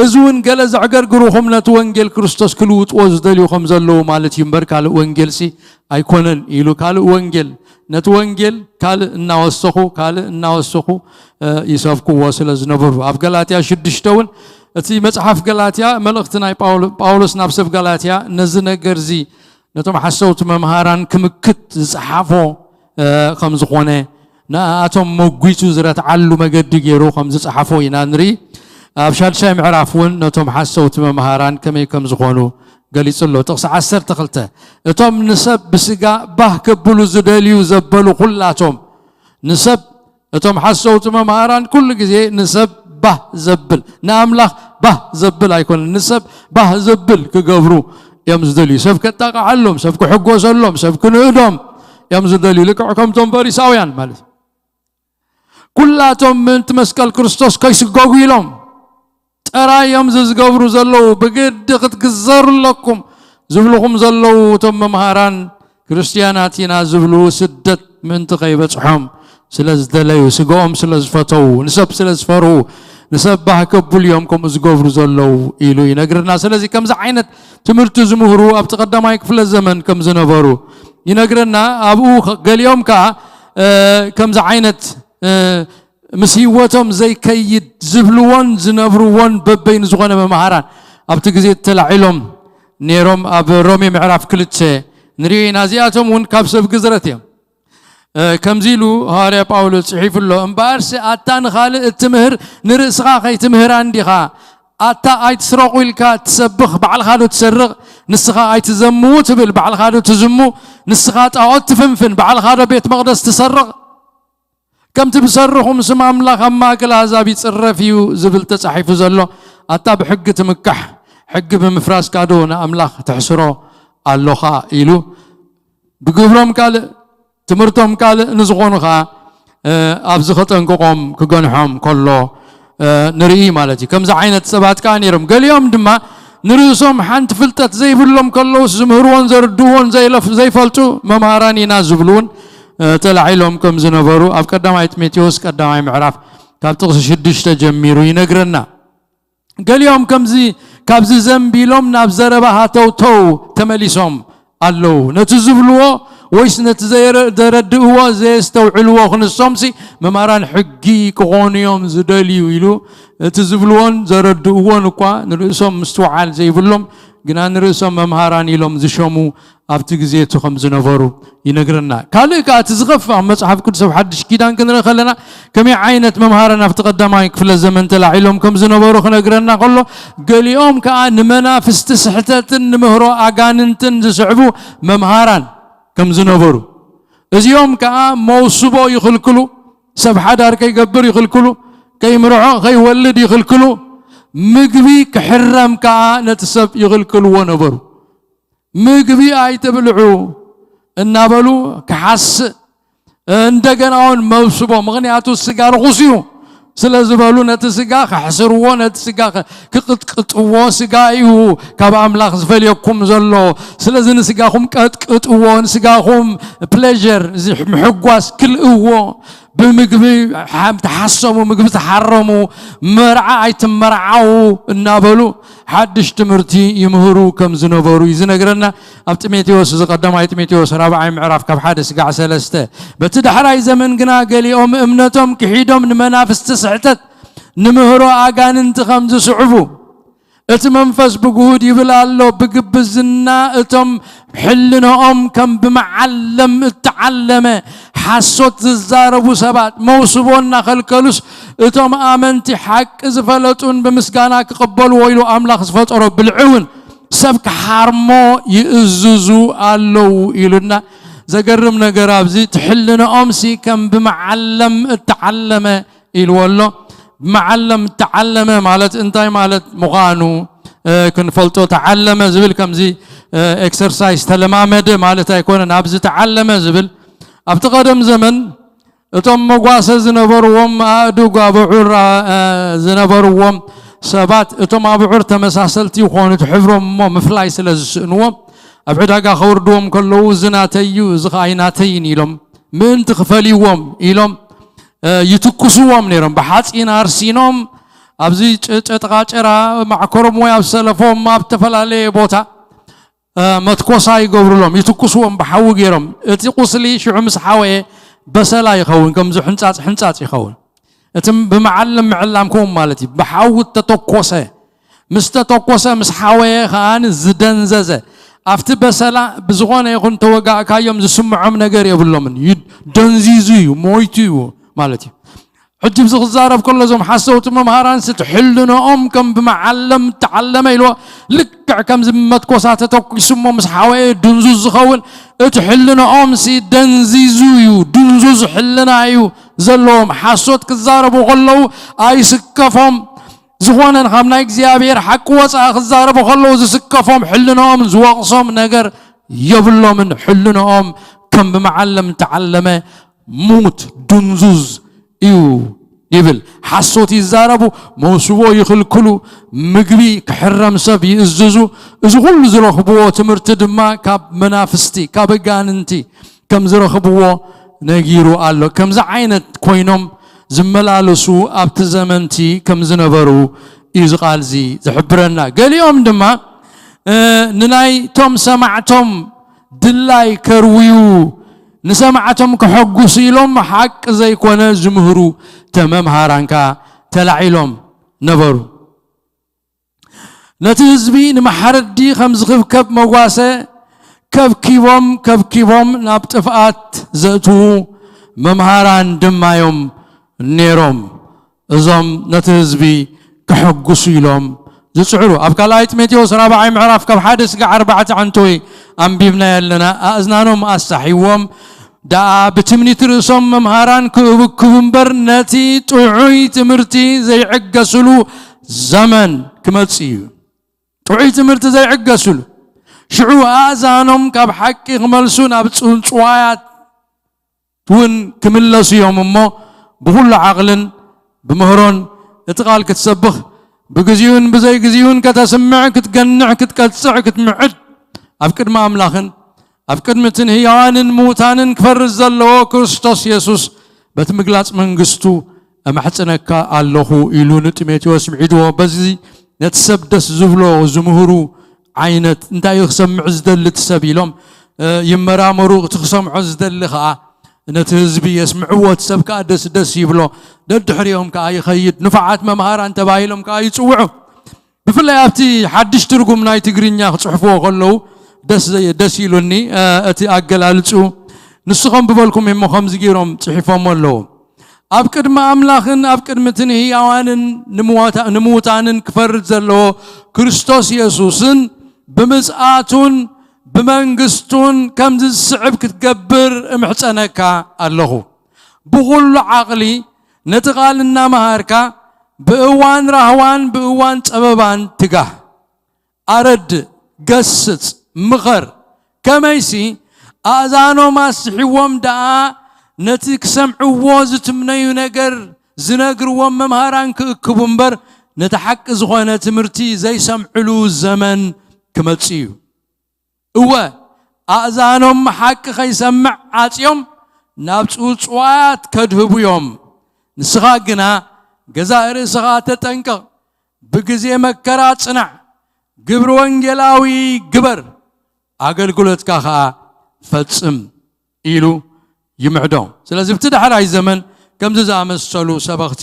እዚ እውን ገለ ዘዕገርግሩኹም ነቲ ወንጌል ክርስቶስ ክልውጥዎ ዝደልዩ ከም ዘለዉ ማለት እዩ እምበር፣ ካልእ ወንጌልሲ ኣይኮነን ኢሉ፣ ካልእ ወንጌል፣ ነቲ ወንጌል ካልእ እናወሰኹ፣ ካልእ እናወሰኹ ይሰብክዎ ስለ ዝነበሩ፣ ኣብ ገላትያ ሽዱሽተ እውን፣ እቲ መጽሓፍ ገላትያ፣ መልእኽቲ ናይ ጳውሎስ ናብ ሰብ ገላትያ፣ ነዚ ነገር እዚ ነቶም ሓሰውቲ መምሃራን ክምክት ዝጸሓፎ ከም ዝኾነ፣ ንኣቶም መጒቱ ዝረትዓሉ መገዲ ገይሩ ከም ዝጸሓፎ ኢና ንርኢ። ኣብ ሻድሻይ ምዕራፍ እውን ነቶም ሓሰውቲ መምሃራን ከመይ ከም ዝኾኑ ገሊጹ ኣሎ። ጥቕሲ ዓሰርተ ክልተ፣ እቶም ንሰብ ብስጋ ባህ ከብሉ ዝደልዩ ዘበሉ ኩላቶም፣ ንሰብ፣ እቶም ሓሰውቲ መምሃራን ኩሉ ግዜ ንሰብ ባህ ዘብል፣ ንኣምላኽ ባህ ዘብል ኣይኮነን፣ ንሰብ ባህ ዘብል ክገብሩ እዮም ዝደልዩ። ሰብ ከጣቕዓሎም፣ ሰብ ክሕጎሰሎም፣ ሰብ ክንእዶም እዮም ዝደልዩ። ልክዕ ከምቶም ፈሪሳውያን ማለት እዩ። ኩላቶም ምእንቲ መስቀል ክርስቶስ ከይስጎጉ ኢሎም ጥራይ እዮም እዚ ዝገብሩ ዘለዉ። ብግዲ ክትግዘሩ ኣለኩም ዝብልኹም ዘለዉ እቶም መምሃራን ክርስትያናት ኢና ዝብሉ ስደት ምእንቲ ከይበጽሖም ስለ ዝደለዩ፣ ስጋኦም ስለ ዝፈተዉ፣ ንሰብ ስለ ዝፈርሁ፣ ንሰብ ባህ ከብሉ እዮም ከምኡ ዝገብሩ ዘለዉ ኢሉ ይነግረና። ስለዚ ከምዚ ዓይነት ትምህርቲ ዝምህሩ ኣብቲ ቀዳማይ ክፍለ ዘመን ከም ዝነበሩ ይነግረና። ኣብኡ ገሊኦም ከኣ ከምዚ ዓይነት ምስ ህይወቶም ዘይከይድ ዝብልዎን ዝነብርዎን በበይኑ ዝኾነ መምሃራን ኣብቲ ግዜ ተላዒሎም ነይሮም። ኣብ ሮሜ ምዕራፍ ክልተ ንሪኦ ኢና። እዚኣቶም እውን ካብ ሰብ ግዝረት እዮም። ከምዚ ኢሉ ሃዋርያ ጳውሎስ ጽሒፉ ኣሎ፣ እምበኣርሲ ኣታ ንኻልእ እትምህር ንርእስኻ ከይትምህራ እንዲኻ? ኣታ ኣይትስረቑ ኢልካ ትሰብኽ፣ ባዕልኻ ዶ ትሰርቕ? ንስኻ ኣይትዘምዉ ትብል፣ ባዕልኻ ዶ ትዝሙ? ንስኻ ጣዖት ትፍንፍን፣ ባዕልኻ ዶ ቤት መቕደስ ትሰርቕ? ከምቲ ብሰርኹም ስም ኣምላኽ ኣብ ማእከል ኣህዛብ ይጽረፍ እዩ ዝብል ተጻሒፉ ዘሎ፣ ኣታ ብሕጊ ትምካሕ፣ ሕጊ ብምፍራስካ ዶ ንኣምላኽ ተሕስሮ ኣሎኻ? ኢሉ ብግብሮም ካልእ ትምህርቶም ካልእ ንዝኾኑ ኸኣ ኣብዚ ከጠንቅቖም ክገንሖም ከሎ ንርኢ ማለት እዩ። ከምዚ ዓይነት ሰባት ከኣ ነይሮም። ገሊኦም ድማ ንርእሶም ሓንቲ ፍልጠት ዘይብሎም ከለውስ ዝምህርዎን ዘርድእዎን ዘይፈልጡ መምሃራን ኢና ዝብሉ እውን ተላዒሎም ከም ዝነበሩ ኣብ ቀዳማይ ጢሞቴዎስ ቀዳማይ ምዕራፍ ካብ ጥቕሲ ሽዱሽተ ጀሚሩ ይነግረና። ገሊኦም ከምዚ ካብዚ ዘንቢሎም ናብ ዘረባ ሃተውተው ተመሊሶም ኣለዉ። ነቲ ዝብልዎ ወይስ ነቲ ዘረድእዎ ዘየስተውዕልዎ ክንሶምሲ መማራን ሕጊ ክኾኑ እዮም ዝደልዩ ኢሉ እቲ ዝብልዎን ዘረድእዎን እኳ ንርእሶም ምስትውዓል ዘይብሎም ግና ንርእሶም መምሃራን ኢሎም ዝሸሙ ኣብቲ ግዜ እቲ ከም ዝነበሩ ይነግረና። ካልእ ከኣ እቲ ዝኸፍእ ኣብ መጽሓፍ ቅዱስ ኣብ ሓድሽ ኪዳን ክንርኢ ከለና ከመይ ዓይነት መምሃራን ኣብቲ ቀዳማይ ክፍለ ዘመን ተላዒሎም ከም ዝነበሩ ክነግረና ከሎ፣ ገሊኦም ከኣ ንመናፍስቲ ስሕተትን ንምህሮ ኣጋንንትን ዝስዕቡ መምሃራን ከም ዝነበሩ፣ እዚኦም ከኣ መውስቦ ይኽልክሉ፣ ሰብ ሓዳር ከይገብር ይኽልክሉ፣ ከይምርዖ ከይወልድ ይኽልክሉ፣ ምግቢ ክሕረም ከኣ ነቲ ሰብ ይኽልክልዎ ነበሩ። ምግቢ ኣይትብልዑ እናበሉ ክሓስእ እንደገና እውን መብስቦ፣ ምኽንያቱ ስጋ ርኹስ እዩ ስለ ዝበሉ ነቲ ስጋ ከሕስርዎ፣ ነቲ ስጋ ክቕጥቅጥዎ፣ ስጋ እዩ ካብ ኣምላኽ ዝፈልየኩም ዘሎ፣ ስለዚ ንስጋኹም ቀጥቅጥዎ፣ ንስጋኹም ፕሌር ምሕጓስ ክልእዎ፣ ብምግቢ ተሓሰሙ፣ ምግቢ ተሓረሙ፣ መርዓ ኣይትመርዓዉ እናበሉ ሓድሽ ትምህርቲ ይምህሩ ከም ዝነበሩ እዩ ዝነግረና። ኣብ ጢሞቴዎስ፣ እዚ ቀዳማይ ጢሞቴዎስ ራብዓይ ምዕራፍ ካብ ሓደ ስጋዕ ሰለስተ፣ በቲ ዳሕራይ ዘመን ግና ገሊኦም እምነቶም ክሒዶም ንመናፍስቲ ስሕተት ንምህሮ ኣጋንንቲ ከም ዝስዕቡ እቲ መንፈስ ብግሁድ ይብል ኣሎ። ብግብዝና እቶም ሕልንኦም ከም ብመዓለም እተዓለመ ሓሶት ዝዛረቡ ሰባት መውስቦ እናኸልከሉስ እቶም ኣመንቲ ሓቂ ዝፈለጡን ብምስጋና ክቕበልዎ ኢሉ ኣምላኽ ዝፈጠሮ ብልዒ እውን ሰብ ክሓርሞ ይእዝዙ ኣለዉ ኢሉና። ዘገርም ነገር ኣብዚ ትሕልንኦም ሲ ከም ብመዓለም እተዓለመ ኢልዎ ኣሎ። ብመዓለም እተዓለመ ማለት እንታይ ማለት ምዃኑ ክንፈልጦ፣ ተዓለመ ዝብል ከምዚ ኤክሰርሳይዝ ተለማመደ ማለት ኣይኮነን። ኣብዚ ተዓለመ ዝብል ኣብቲ ቀደም ዘመን እቶም መጓሰ ዝነበርዎም ኣእዱግ ኣቡዑር ዝነበርዎም ሰባት እቶም ኣቡዑር ተመሳሰልቲ ይኾኑ እቲ ሕብሮም እሞ ምፍላይ ስለ ዝስእንዎም ኣብ ዕዳጋ ከውርድዎም ከለዉ እዚ ናተይ እዩ እዚ ከኣ ኣይናተይን ኢሎም ምእንቲ ክፈልይዎም ኢሎም ይትኩስዎም ነይሮም። ብሓፂን ኣርሲኖም ኣብዚ ጨጥቓጨራ ማዕከሮም ወይ ኣብ ሰለፎም ኣብ ዝተፈላለየ ቦታ መትኮሳ ይገብሩሎም፣ ይትኩስዎም ብሓዊ ገይሮም። እቲ ቁስሊ ሽዑ ምስ ሓወየ በሰላ ይኸውን፣ ከምዚ ሕንጻጽ ሕንጻጽ ይኸውን። እቲ ብመዓልም ምዕላም ከምኡ ማለት እዩ። ብሓዊ ተተኮሰ፣ ምስ ተተኮሰ ምስ ሓወየ ከኣ ዝደንዘዘ ኣብቲ በሰላ ብዝኾነ ይኹን ተወጋእካዮም ዝስምዖም ነገር የብሎምን። ደንዚዙ እዩ፣ ሞይቱ እዩ ማለት እዩ። ሕጂ ብዚ ክዛረብ ከሎ እዞም ሓሰውቲ መምሃራንስ እቲ ሕልንኦም ከም ብመዓለም ተዓለመ ኢልዎ። ልክዕ ከምዚ መትኮሳ ተተኪሱ እሞ ምስ ሓወየ ድንዙዝ ዝኸውን እቲ ሕልንኦም ሲ ደንዚዙ እዩ። ድንዙዝ ሕልና እዩ ዘለዎም። ሓሶት ክዛረቡ ከለዉ ኣይስከፎም ዝኾነን ካብ ናይ እግዚኣብሔር ሓቂ ወፃኢ ክዛረቡ ከለዉ ዝስከፎም ሕልንኦም ዝወቕሶም ነገር የብሎምን። ሕልንኦም ከም ብመዓለም ተዓለመ ሙት ድንዙዝ እዩ ይብል። ሓሶት ይዛረቡ፣ መውስቦ ይኽልክሉ፣ ምግቢ ክሕረም ሰብ ይእዝዙ። እዚ ኩሉ ዝረኽብዎ ትምህርቲ ድማ ካብ መናፍስቲ ካብ ኣጋንንቲ ከም ዝረኽብዎ ነጊሩ ኣሎ። ከምዚ ዓይነት ኮይኖም ዝመላለሱ ኣብቲ ዘመንቲ ከም ዝነበሩ እዩ እዚ ቃል እዚ ዝሕብረና። ገሊኦም ድማ ንናይቶም ሰማዕቶም ድላይ ከርውዩ ንሰማዕቶም ከሐጉሱ ኢሎም ሓቂ ዘይኮነ ዝምህሩ ተመምሃራን ከኣ ተላዒሎም ነበሩ። ነቲ ህዝቢ ንመሓረዲ ከም ዝኽብከብ መጓሰ ከብኪቦም ከብኪቦም ናብ ጥፍኣት ዘእትዉ መምሃራን ድማ እዮም ነይሮም። እዞም ነቲ ህዝቢ ከሐጉሱ ኢሎም ዝጽዕሩ። ኣብ ካልኣይ ጢሞቴዎስ ራብዓይ ምዕራፍ ካብ ሓደ ስጋዕ ኣርባዕተ ዓንተወይ ኣንቢብናዮ ኣለና። ኣእዝናኖም ኣሳሒዎም ደኣ ብትምኒት ርእሶም መምሃራን ክእብክቡ እምበር ነቲ ጥዑይ ትምህርቲ ዘይዕገስሉ ዘመን ክመጽእ እዩ። ጥዑይ ትምህርቲ ዘይዕገስሉ ሽዑ ኣእዛኖም ካብ ሓቂ ክመልሱ ናብ ጽውጽዋያት እውን ክምለሱ እዮም እሞ ብኹሉ ዓቕልን ብምህሮን እቲ ቃል ክትሰብኽ ብግዚኡን ብዘይግዚኡን ከተስምዕ ክትገንዕ ክትቀጽዕ ክትምዕድ ኣብ ቅድሚ ኣምላኽን ኣብ ቅድሚ እትን ህያዋንን ምዉታንን ክፈርድ ዘለዎ ክርስቶስ የሱስ በቲ ምግላጽ መንግስቱ እማሕጽነካ ኣለኹ ኢሉ ንጢሞቴዎስ ምዒድዎ። በዚ ነቲ ሰብ ደስ ዝብሎ ዝምህሩ ዓይነት እንታይ እዩ ክሰምዕ ዝደሊ እቲ ሰብ ኢሎም ይመራመሩ። እቲ ክሰምዖ ዝደሊ ከዓ ነቲ ህዝቢ የስምዕዎ። እቲ ሰብ ከዓ ደስ ደስ ይብሎ። ደድሕሪኦም ከዓ ይኸይድ። ንፉዓት መምሃራን ተባሂሎም ከዓ ይፅውዑ። ብፍላይ ኣብቲ ሓድሽ ትርጉም ናይ ትግርኛ ክፅሕፍዎ ከለዉ ደስ ኢሉኒ እቲ ኣገላልፅኡ። ንስኸም ብበልኩም እሞ ከምዚ ገይሮም ፅሒፎሞ ኣለዉ። ኣብ ቅድሚ ኣምላኽን ኣብ ቅድሚ እቲ ንህያዋንን ንምውታንን ክፈርድ ዘለዎ ክርስቶስ የሱስን ብምጽኣቱን ብመንግስቱን ከምዚ ዝስዕብ ክትገብር እምሕጸነካ ኣለኹ። ብኹሉ ዓቕሊ ነቲ ቃል እናመሃርካ ብእዋን ራህዋን ብእዋን ጸበባን ትጋህ። ኣረድእ፣ ገስጽ፣ ምኸር። ከመይሲ ኣእዛኖም ኣስሒዎም ደኣ ነቲ ክሰምዕዎ ዝትምነዩ ነገር ዝነግርዎም መምሃራን ክእክቡ እምበር ነቲ ሓቂ ዝኾነ ትምህርቲ ዘይሰምዕሉ ዘመን ክመጽእ እዩ። እወ ኣእዛኖም ሓቂ ከይሰምዕ ዓጽዮም ናብ ጽውጽዋያት ከድህቡ እዮም። ንስኻ ግና ገዛእ ርእስኻ ተጠንቀቕ። ብግዜ መከራ ጽናዕ፣ ግብሪ ወንጌላዊ ግበር፣ ኣገልግሎትካ ኸኣ ፈጽም ኢሉ ይምዕዶ። ስለዚ ኣብቲ ዳሕራይ ዘመን ከምዚ ዝኣመሰሉ ሰበኽቲ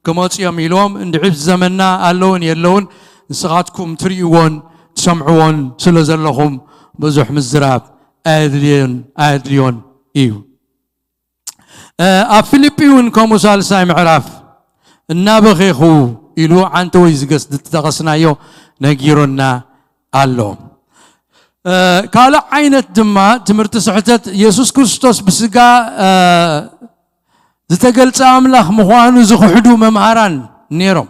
ክመጹ እዮም ኢልዎም። እንድዒ ዘመንና ኣለውን የለውን ንስኻትኩም ትርእይዎን ትሰምዕዎን ስለ ዘለኹም ብዙሕ ምዝራብ ኣየድልዮን ኣየድልዮን እዩ። ኣብ ፊልጲ እውን ከምኡ ሳልሳይ ምዕራፍ እናበኼኹ ኢሉ ዓንተ ወይ ዝገስ ዝጠቐስናዮ ነጊሮና ኣሎ። ካልእ ዓይነት ድማ ትምህርቲ ስሕተት፣ የሱስ ክርስቶስ ብስጋ ዝተገልጸ ኣምላኽ ምዃኑ ዝኽሕዱ መምሃራን ነይሮም።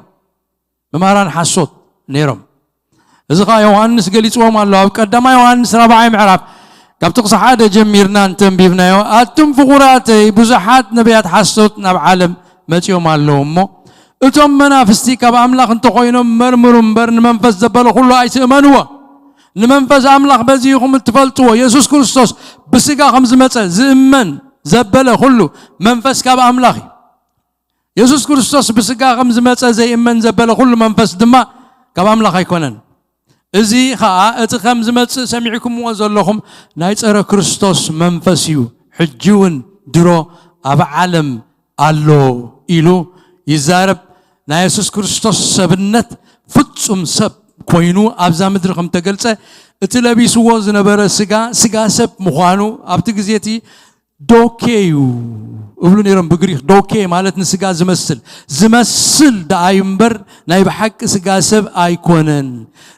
መምሃራን ሓሶት ነይሮም። እዚ ኸዓ ዮሃንስ ገሊጽዎም ኣሎ። ኣብ ቀዳማይ ዮሃንስ ራብዓይ ምዕራፍ ካብ ጥቕሲ ሓደ ጀሚርና እንተንቢብናዮ፣ ኣቱም ፍቑራተይ፣ ብዙሓት ነቢያት ሓሶት ናብ ዓለም መጺኦም ኣለዉ እሞ፣ እቶም መናፍስቲ ካብ ኣምላኽ እንተኾይኖም መርምሩ እምበር፣ ንመንፈስ ዘበለ ኩሉ ኣይትእመንዎ። ንመንፈስ ኣምላኽ በዚ ኢኹም እትፈልጥዎ። የሱስ ክርስቶስ ብስጋ ከም ዝመጸ ዝእመን ዘበለ ኩሉ መንፈስ ካብ ኣምላኽ እዩ። የሱስ ክርስቶስ ብስጋ ከም ዝመጸ ዘይእመን ዘበለ ኩሉ መንፈስ ድማ ካብ ኣምላኽ ኣይኮነን። እዚ ኸኣ እቲ ከም ዝመጽእ ሰሚዕኩምዎ ዘለኹም ናይ ጸረ ክርስቶስ መንፈስ እዩ። ሕጂ እውን ድሮ ኣብ ዓለም ኣሎ ኢሉ ይዛረብ። ናይ የሱስ ክርስቶስ ሰብነት ፍጹም ሰብ ኮይኑ ኣብዛ ምድሪ ከም ተገልጸ እቲ ለቢስዎ ዝነበረ ስጋ፣ ስጋ ሰብ ምዃኑ ኣብቲ ግዜ እቲ ዶኬ እዩ እብሉ ነይሮም ብግሪክ። ዶኬ ማለት ንስጋ ዝመስል፣ ዝመስል ደኣ እዩ እምበር ናይ ብሓቂ ስጋ ሰብ ኣይኮነን።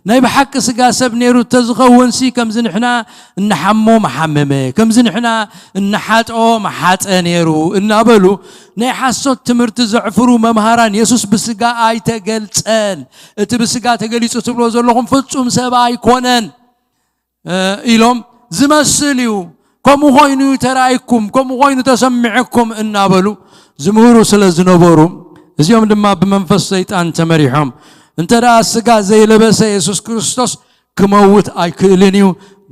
ናይ ብሓቂ ስጋ ሰብ ነይሩ እንተዝኸውንሲ ከምዚ ንሕና እንሓሞ ምሓመመ፣ ከምዚ ንሕና እንሓጥኦ ምሓጠ ነይሩ እናበሉ ናይ ሓሶት ትምህርቲ ዘዕፍሩ መምሃራን፣ የሱስ ብስጋ ኣይተገልጸን፣ እቲ ብስጋ ተገሊጹ ትብሎ ዘለኹም ፍጹም ሰብ ኣይኮነን ኢሎም፣ ዝመስል እዩ፣ ከምኡ ኮይኑ እዩ ተራእይኩም፣ ከምኡ ኮይኑ ተሰሚዕኩም እናበሉ ዝምህሩ ስለ ዝነበሩ፣ እዚኦም ድማ ብመንፈስ ሰይጣን ተመሪሖም፣ እንተ ደኣ ስጋ ዘይለበሰ የሱስ ክርስቶስ ክመውት ኣይክእልን እዩ፣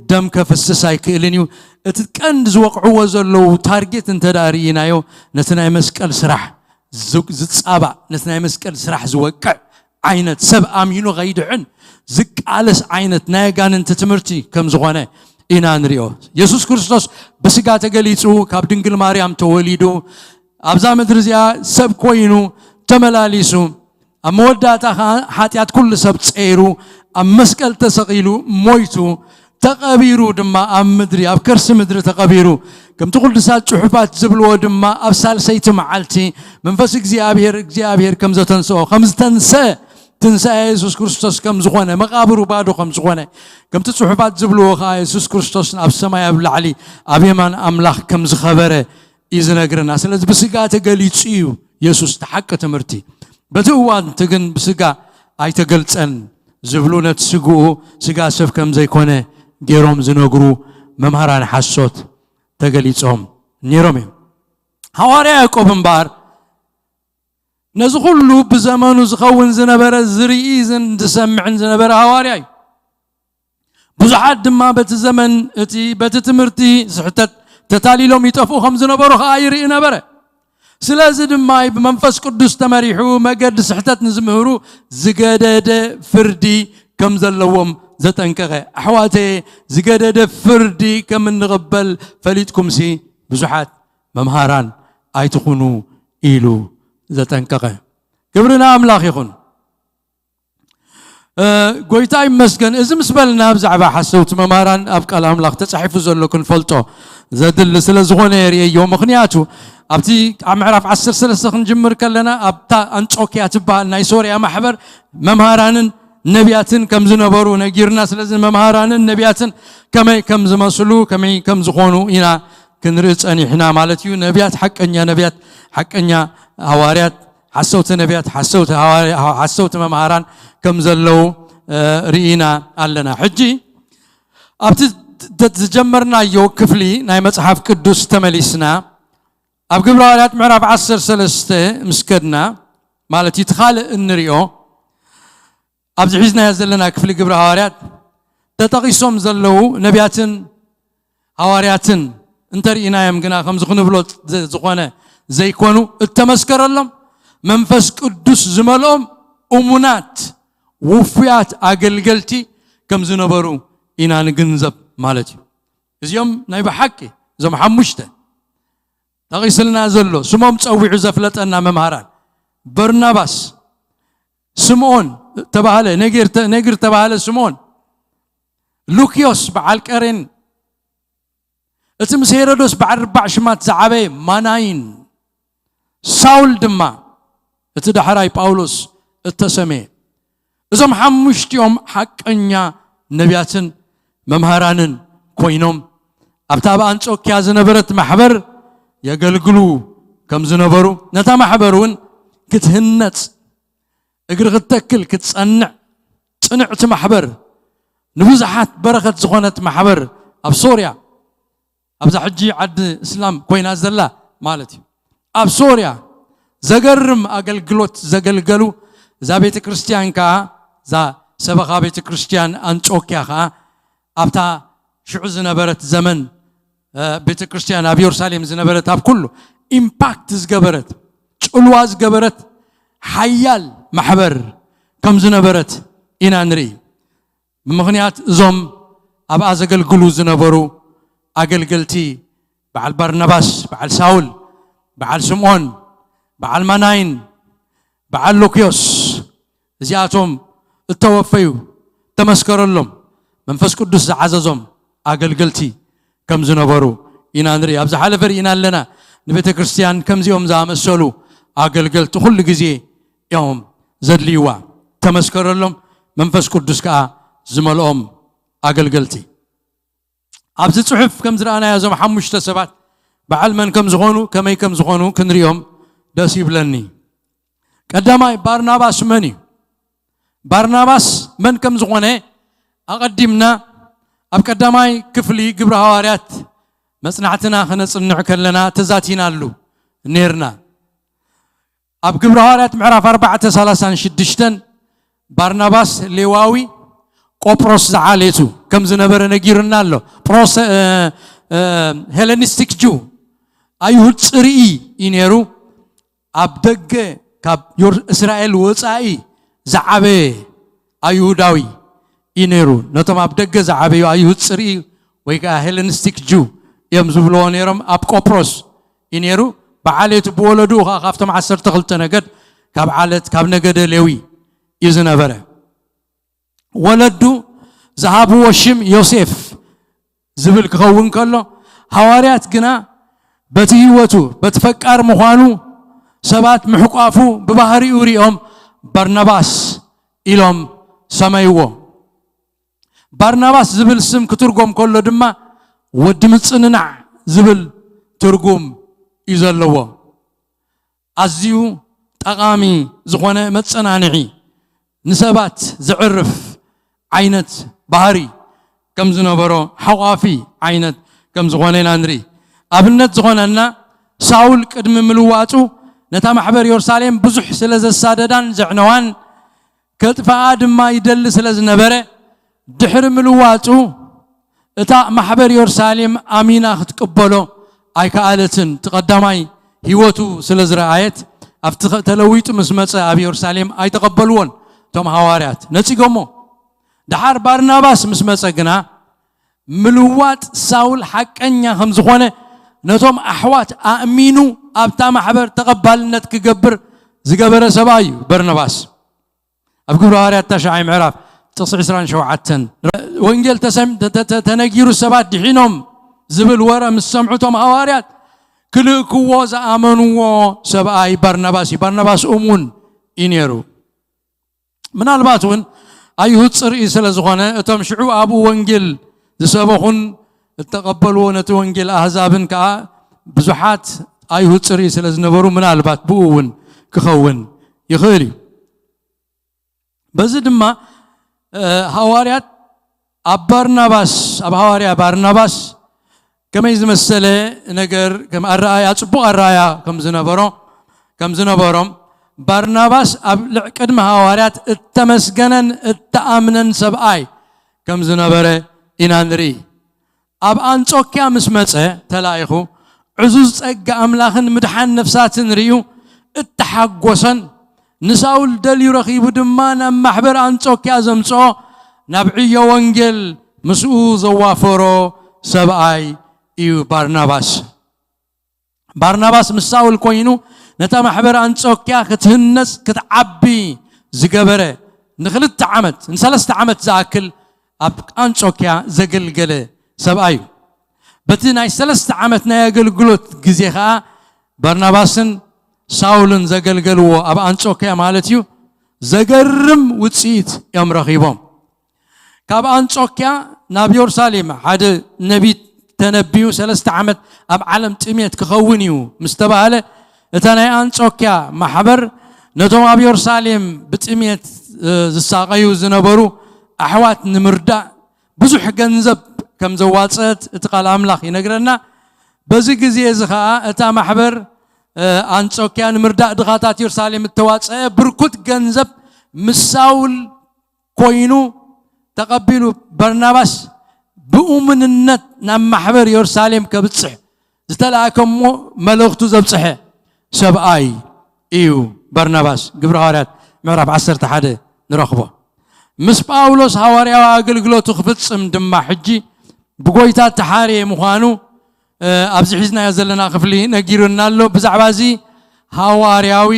ደም ከፍስስ ኣይክእልን እዩ። እቲ ቀንዲ ዝወቕዕዎ ዘለዉ ታርጌት እንተ ደኣ ርኢናዮ፣ ነቲ ናይ መስቀል ስራሕ ዝ-፣ ዝጻባእ፣ ነቲ ናይ መስቀል ስራሕ ዝወቅዕ ዓይነት፣ ሰብ ኣሚኑ ከይድሕን ዝቃለስ ዓይነት ናይ ኣጋንንቲ ትምህርቲ ከም ዝኾነ ኢና ንሪኦ። የሱስ ክርስቶስ ብስጋ ተገሊጹ፣ ካብ ድንግል ማርያም ተወሊዱ፣ ኣብዛ ምድሪ እዚኣ ሰብ ኮይኑ ተመላሊሱ፣ ኣብ መወዳእታ ኸዓ ሓጢኣት ኩሉ ሰብ ጸይሩ፣ ኣብ መስቀል ተሰቒሉ፣ ሞይቱ፣ ተቐቢሩ ድማ ኣብ ምድሪ፣ ኣብ ከርሲ ምድሪ ተቐቢሩ። ከምቲ ቅዱሳት ጽሑፋት ዝብልዎ ድማ ኣብ ሳልሰይቲ መዓልቲ መንፈስ እግዚኣብሔር፣ እግዚኣብሔር ከም ዘተንስኦ፣ ከም ዝተንስአ፣ ትንሳኤ የሱስ ክርስቶስ ከም ዝኾነ፣ መቓብሩ ባዶ ከም ዝኾነ፣ ከምቲ ጽሑፋት ዝብልዎ ኸዓ የሱስ ክርስቶስ ኣብ ሰማይ ኣብ ላዕሊ ኣብ የማን ኣምላኽ ከም ዝኸበረ እዩ ዝነግረና። ስለዚ ብስጋ ተገሊጹ እዩ የሱስ፣ እቲ ሓቂ ትምህርቲ። በቲ እዋን እቲ ግን ብስጋ ኣይተገልጸን ዝብሉ፣ ነቲ ስግኡ ስጋ ሰብ ከም ዘይኮነ ገይሮም ዝነግሩ መምሃራን ሓሶት ተገሊጾም ነይሮም እዮም። ሃዋርያ ያዕቆብ እምበኣር ነዚ ኩሉ ብዘመኑ ዝኸውን ዝነበረ ዝርኢ ዝን-፣ ዝሰምዕን ዝነበረ ሃዋርያ እዩ። ብዙሓት ድማ በቲ ዘመን እቲ፣ በቲ ትምህርቲ ስሕተት ተታሊሎም ይጠፍኡ ከም ዝነበሩ ኸዓ ይርኢ ነበረ። ስለዚ ድማ እዩ ብመንፈስ ቅዱስ ተመሪሑ መገዲ ስሕተት ንዝምህሩ ዝገደደ ፍርዲ ከም ዘለዎም ዘጠንቀቐ። ኣሕዋተየ፣ ዝገደደ ፍርዲ ከም እንቕበል ፈሊጥኩምሲ ብዙሓት መምሃራን ኣይትኹኑ ኢሉ ዘጠንቀቐ። ክብሪ ንኣምላኽ ይኹን። እ፣ ጎይታ ይመስገን። እዚ ምስ በልና ብዛዕባ ሓሰውቲ መምሃራን ኣብ ቃል ኣምላኽ ተጻሒፉ ዘሎ ክንፈልጦ ዘድሊ ስለ ዝኾነ የርእየዮ። ምኽንያቱ ኣብቲ ኣብ ምዕራፍ ዓሰርተ ሰለስተ ክንጅምር ከለና ኣብታ ኣንጾክያ ትበሃል ናይ ሶርያ ማሕበር መምሃራንን ነቢያትን ከም ዝነበሩ ነጊርና። ስለዚ መምሃራንን ነቢያትን ከመይ ከም ዝመስሉ፣ ከመይ ከም ዝኾኑ ኢና ክንርኢ ጸኒሕና ማለት እዩ። ነቢያት፣ ሓቀኛ ነቢያት፣ ሓቀኛ ሃዋርያት፣ ሓሰውቲ ነቢያት፣ ሓሰውቲ ሃዋርያ-፣ ሓሰውቲ መምሃራን ከም ዘለዉ፣ እ፣ ርኢና ኣለና። ሕጂ ኣብቲ ተ-፣ ዝጀመርናዮ ክፍሊ ናይ መጽሓፍ ቅዱስ ተመሊስና ኣብ ግብረ ሃዋርያት ምዕራፍ ዓሰርተ ሰለስተ ምስ ከድና፣ ማለት እዩ፣ እቲ ካልእ እንሪኦ ኣብዚ ሒዝናዮ ዘለና ክፍሊ ግብረ ሃዋርያት ተጠቒሶም ዘለዉ ነቢያትን ሃዋርያትን እንተርኢናዮም ግና ከምዚ ክንብሎ ዝ-፣ ዝኾነ ዘይኮኑ፣ እተመስከረሎም መንፈስ ቅዱስ ዝመልኦም እሙናት ውፉያት ኣገልገልቲ ከም ዝነበሩ ኢና ንግንዘብ ማለት እዩ። እዚኦም ናይ ብሓቂ እዞም ሓሙሽተ ጠቒስልና ዘሎ ስሞም ጸዊዑ ዘፍለጠና መምሃራን በርናባስ፣ ስምዖን ተባህለ፣ ነጊር ተ-፣ ነጊር ተባህለ ስምዖን፣ ሉክዮስ በዓል ቀሬን፣ እቲ ምስ ሄሮዶስ በዓል ርባዕ ሽማት ዝዓበየ ማናይን፣ ሳውል ድማ እቲ ዳሕራይ ጳውሎስ እተሰመየ። እዞም ሓሙሽቲኦም ሓቀኛ ነቢያትን መምሃራንን ኮይኖም ኣብታ ኣብ ኣንጾኪያ ዝነበረት ማሕበር የገልግሉ ከም ዝነበሩ፣ ነታ ማሕበር እውን ክትህነጽ፣ እግሪ ክትተክል፣ ክትጸንዕ፣ ጽንዕቲ ማሕበር፣ ንብዙሓት በረኸት ዝኾነት ማሕበር ኣብ ሶርያ፣ ኣብዛ ሕጂ ዓዲ እስላም ኮይና ዘላ ማለት እዩ። ኣብ ሶርያ ዘገርም ኣገልግሎት ዘገልገሉ፣ እዛ ቤተ ክርስቲያን ከኣ፣ እዛ ሰበኻ ቤተ ክርስቲያን ኣንጾኪያ ከኣ ኣብታ ሽዑ ዝነበረት ዘመን ቤተ ክርስቲያን ኣብ የሩሳሌም ዝነበረት፣ ኣብ ኩሉ ኢምፓክት ዝገበረት፣ ጽልዋ ዝገበረት ሓያል ማሕበር ከም ዝነበረት ኢና ንርኢ። ብምኽንያት እዞም ኣብኣ ዘገልግሉ ዝነበሩ ኣገልገልቲ፣ በዓል ባርናባስ፣ በዓል ሳውል፣ በዓል ስምዖን፣ በዓል ማናይን፣ በዓል ሉክዮስ፣ እዚኣቶም እተወፈዩ፣ ተመስከረሎም፣ መንፈስ ቅዱስ ዝዓዘዞም ኣገልገልቲ ከም ዝነበሩ ኢና ንርኢ። ኣብ ዝሓለፈ ርኢና ኣለና። ንቤተ ክርስቲያን ከምዚኦም ዝኣመሰሉ ኣገልገልቲ ኩሉ ግዜ እዮም ዘድልይዋ። ተመስከረሎም፣ መንፈስ ቅዱስ ከኣ ዝመልኦም ኣገልገልቲ። ኣብዚ ጽሑፍ ከም ዝረኣናዮ፣ እዞም ሓሙሽተ ሰባት በዓል መን ከም ዝኾኑ፣ ከመይ ከም ዝኾኑ ክንሪኦም ደስ ይብለኒ። ቀዳማይ፣ ባርናባስ መን እዩ? ባርናባስ መን ከም ዝኾነ ኣቐዲምና ኣብ ቀዳማይ ክፍሊ ግብሪ ሃዋርያት መጽናዕትና ከነጽንዕ ከለና ተዛቲናሉ ኔርና። ኣብ ግብሪ ሃዋርያት ምዕራፍ ኣርባዕተ ሰላሳን ሽዱሽተን፣ ባርናባስ ሌዋዊ፣ ቆጵሮስ ዝዓሌቱ ከም ዝነበረ ነጊሩና ኣሎ። ፕሮሰ-፣ እ፣ እ፣ ሄለኒስቲክ ጁ፣ ኣይሁድ ጽርኢ እዩ ነይሩ። ኣብ ደገ፣ ካብ ዮር-፣ እስራኤል ወጻኢ ዝዓበየ ኣይሁዳዊ እዩ ነይሩ። ነቶም ኣብ ደገ ዝዓበዩ ኣይሁድ ጽርኢ ወይ ከኣ ሄለኒስቲክ ጁ እዮም ዝብልዎ ነይሮም። ኣብ ቆጵሮስ እዩ ነይሩ። ብዓሌቱ፣ ብወለድኡ ከኣ ካብቶም ዓሰርተ ክልተ ነገድ፣ ካብ ዓለት፣ ካብ ነገደ ሌዊ እዩ ዝነበረ። ወለዱ ዝሃብዎ ሽም ዮሴፍ ዝብል ክኸውን ከሎ፣ ሃዋርያት ግና በቲ ህይወቱ፣ በቲ ፈቃር ምዃኑ፣ ሰባት ምሕቋፉ ብባህሪኡ ሪኦም በርናባስ ኢሎም ሰመይዎ። ባርናባስ ዝብል ስም ክትርጎም ከሎ ድማ ወዲ ምጽንናዕ ዝብል ትርጉም እዩ ዘለዎ። ኣዝዩ ጠቓሚ ዝኾነ መጸናንዒ፣ ንሰባት ዘዕርፍ ዓይነት ባህሪ ከም ዝነበሮ፣ ሓቋፊ ዓይነት ከም ዝኾነ ኢና ንርኢ። ኣብነት ዝኾነና፣ ሳውል ቅድሚ ምልዋጡ ነታ ማሕበር የሩሳሌም ብዙሕ ስለ ዘሳደዳን ዘዕነዋን፣ ከጥፍኣ ድማ ይደሊ ስለ ዝነበረ፣ ድሕሪ ምልዋጡ እታ ማሕበር የሩሳሌም ኣሚና ክትቅበሎ ኣይከኣለትን። እቲ ቀዳማይ ህይወቱ ስለ ዝረኣየት፣ ኣብቲ ኸ-፣ ተለዊጡ ምስ መጸ ኣብ የሩሳሌም ኣይተቐበልዎን እቶም ሃዋርያት፣ ነጺጎሞ። ደሓር ባርናባስ ምስ መጸ ግና፣ ምልዋጥ ሳውል ሓቀኛ ከም ዝኾነ፣ ነቶም ኣሕዋት ኣእሚኑ ኣብታ ማሕበር ተቐባልነት ክገብር ዝገበረ ሰብኣይ እዩ በርናባስ። ኣብ ግብሪ ሃዋርያት ታሽዓይ ምዕራፍ ጥቕሲ ዕስራን ሸውዓተን፣ ወንጌል ተሰም-፣ ተ-፣ ተ-፣ ተ-፣ ተነጊሩ ሰባት ድሒኖም ዝብል ወረ ምስ ሰምዑ፣ እቶም ሃዋርያት ክልእክዎ ዝኣመንዎ ሰብኣይ ባርናባስ እዩ። ባርናባስ እሙን እዩ ነይሩ። ምናልባት እውን ኣይሁድ ጽርኢ ስለ ዝኾነ፣ እቶም ሽዑ ኣብኡ ወንጌል ዝሰበኹን እተቐበልዎ ነቲ ወንጌል ኣህዛብን ከኣ ብዙሓት ኣይሁድ ጽርኢ ስለ ዝነበሩ፣ ምናልባት ብኡ እውን ክኸውን ይኽእል እዩ። በዚ ድማ፣ እ፣ ሃዋርያት ኣብ ባርናባስ፣ ኣብ ሃዋርያ ባርናባስ ከመይ ዝመሰለ ነገር፣ ከም ኣረኣያ፣ ጽቡቕ ኣረኣያ ከም ዝነበሮ፣ ከም ዝነበሮም፣ ባርናባስ ኣብ ልዕ-፣ ቅድሚ ሃዋርያት እተመስገነን እተኣምነን ሰብኣይ ከም ዝነበረ ኢና ንርኢ። ኣብ ኣንጾክያ ምስ መጸ፣ ተላኢኹ፣ ዕዙዝ ጸጋ ኣምላኽን ምድሓን ነፍሳትን ርእዩ እተሓጎሰን፣ ንሳውል ደልዩ ረኺቡ ድማ ናብ ማሕበር ኣንጾክያ ዘምጽኦ፣ ናብ ዕዮ ወንጌል ምስኡ ዘዋፈሮ ሰብኣይ እዩ ባርናባስ። ባርናባስ ምስ ሳውል ኮይኑ ነታ ማሕበር ኣንጾክያ ክትህነጽ፣ ክትዓቢ ዝገበረ፣ ንኽልተ ዓመት፣ ንሰለስተ ዓመት ዝኣክል ኣብ ኣንጾክያ ዘገልገለ ሰብኣይ እዩ። በቲ ናይ ሰለስተ ዓመት ናይ ኣገልግሎት ግዜ ኸኣ፣ በርናባስን ሳውልን ዘገልገልዎ ኣብ ኣንጾክያ ማለት እዩ፣ ዘገርም ውጽኢት እዮም ረኺቦም። ካብ ኣንጾክያ ናብ የሩሳሌም ሓደ ነቢይ ተነቢዩ ሰለስተ ዓመት ኣብ ዓለም ጥሜት ክኸውን እዩ ምስ ተባህለ፣ እታ ናይ ኣንጾኪያ ማሕበር ነቶም ኣብ የሩሳሌም ብጥሜት ዝሳቐዩ ዝነበሩ ኣሕዋት ንምርዳእ ብዙሕ ገንዘብ ከም ዘዋጸት እቲ ቃል ኣምላኽ ይነግረና። በዚ ግዜ እዚ ኸኣ እታ ማሕበር ኣንጾኪያ ንምርዳእ ድኻታት የሩሳሌም እተዋጸአ ብርኩት ገንዘብ ምስ ሳውል ኮይኑ ተቐቢሉ፣ በርናባስ ብእሙንነት ናብ ማሕበር የሩሳሌም ከብጽሕ ዝተላእከ እሞ መልእኽቱ ዘብጽሐ ሰብኣይ እዩ። በርናባስ፣ ግብሪ ሃዋርያት ምዕራፍ ዓሰርተ ሓደ ንረኽቦ። ምስ ጳውሎስ ሃዋርያዊ ኣገልግሎቱ ክፍጽም ድማ ሕጂ ብጎይታ ተሓርየ ምዃኑ ኣብዚ ሒዝናዮ ዘለና ክፍሊ ነጊሩና ኣሎ። ብዛዕባ እዚ ሃዋርያዊ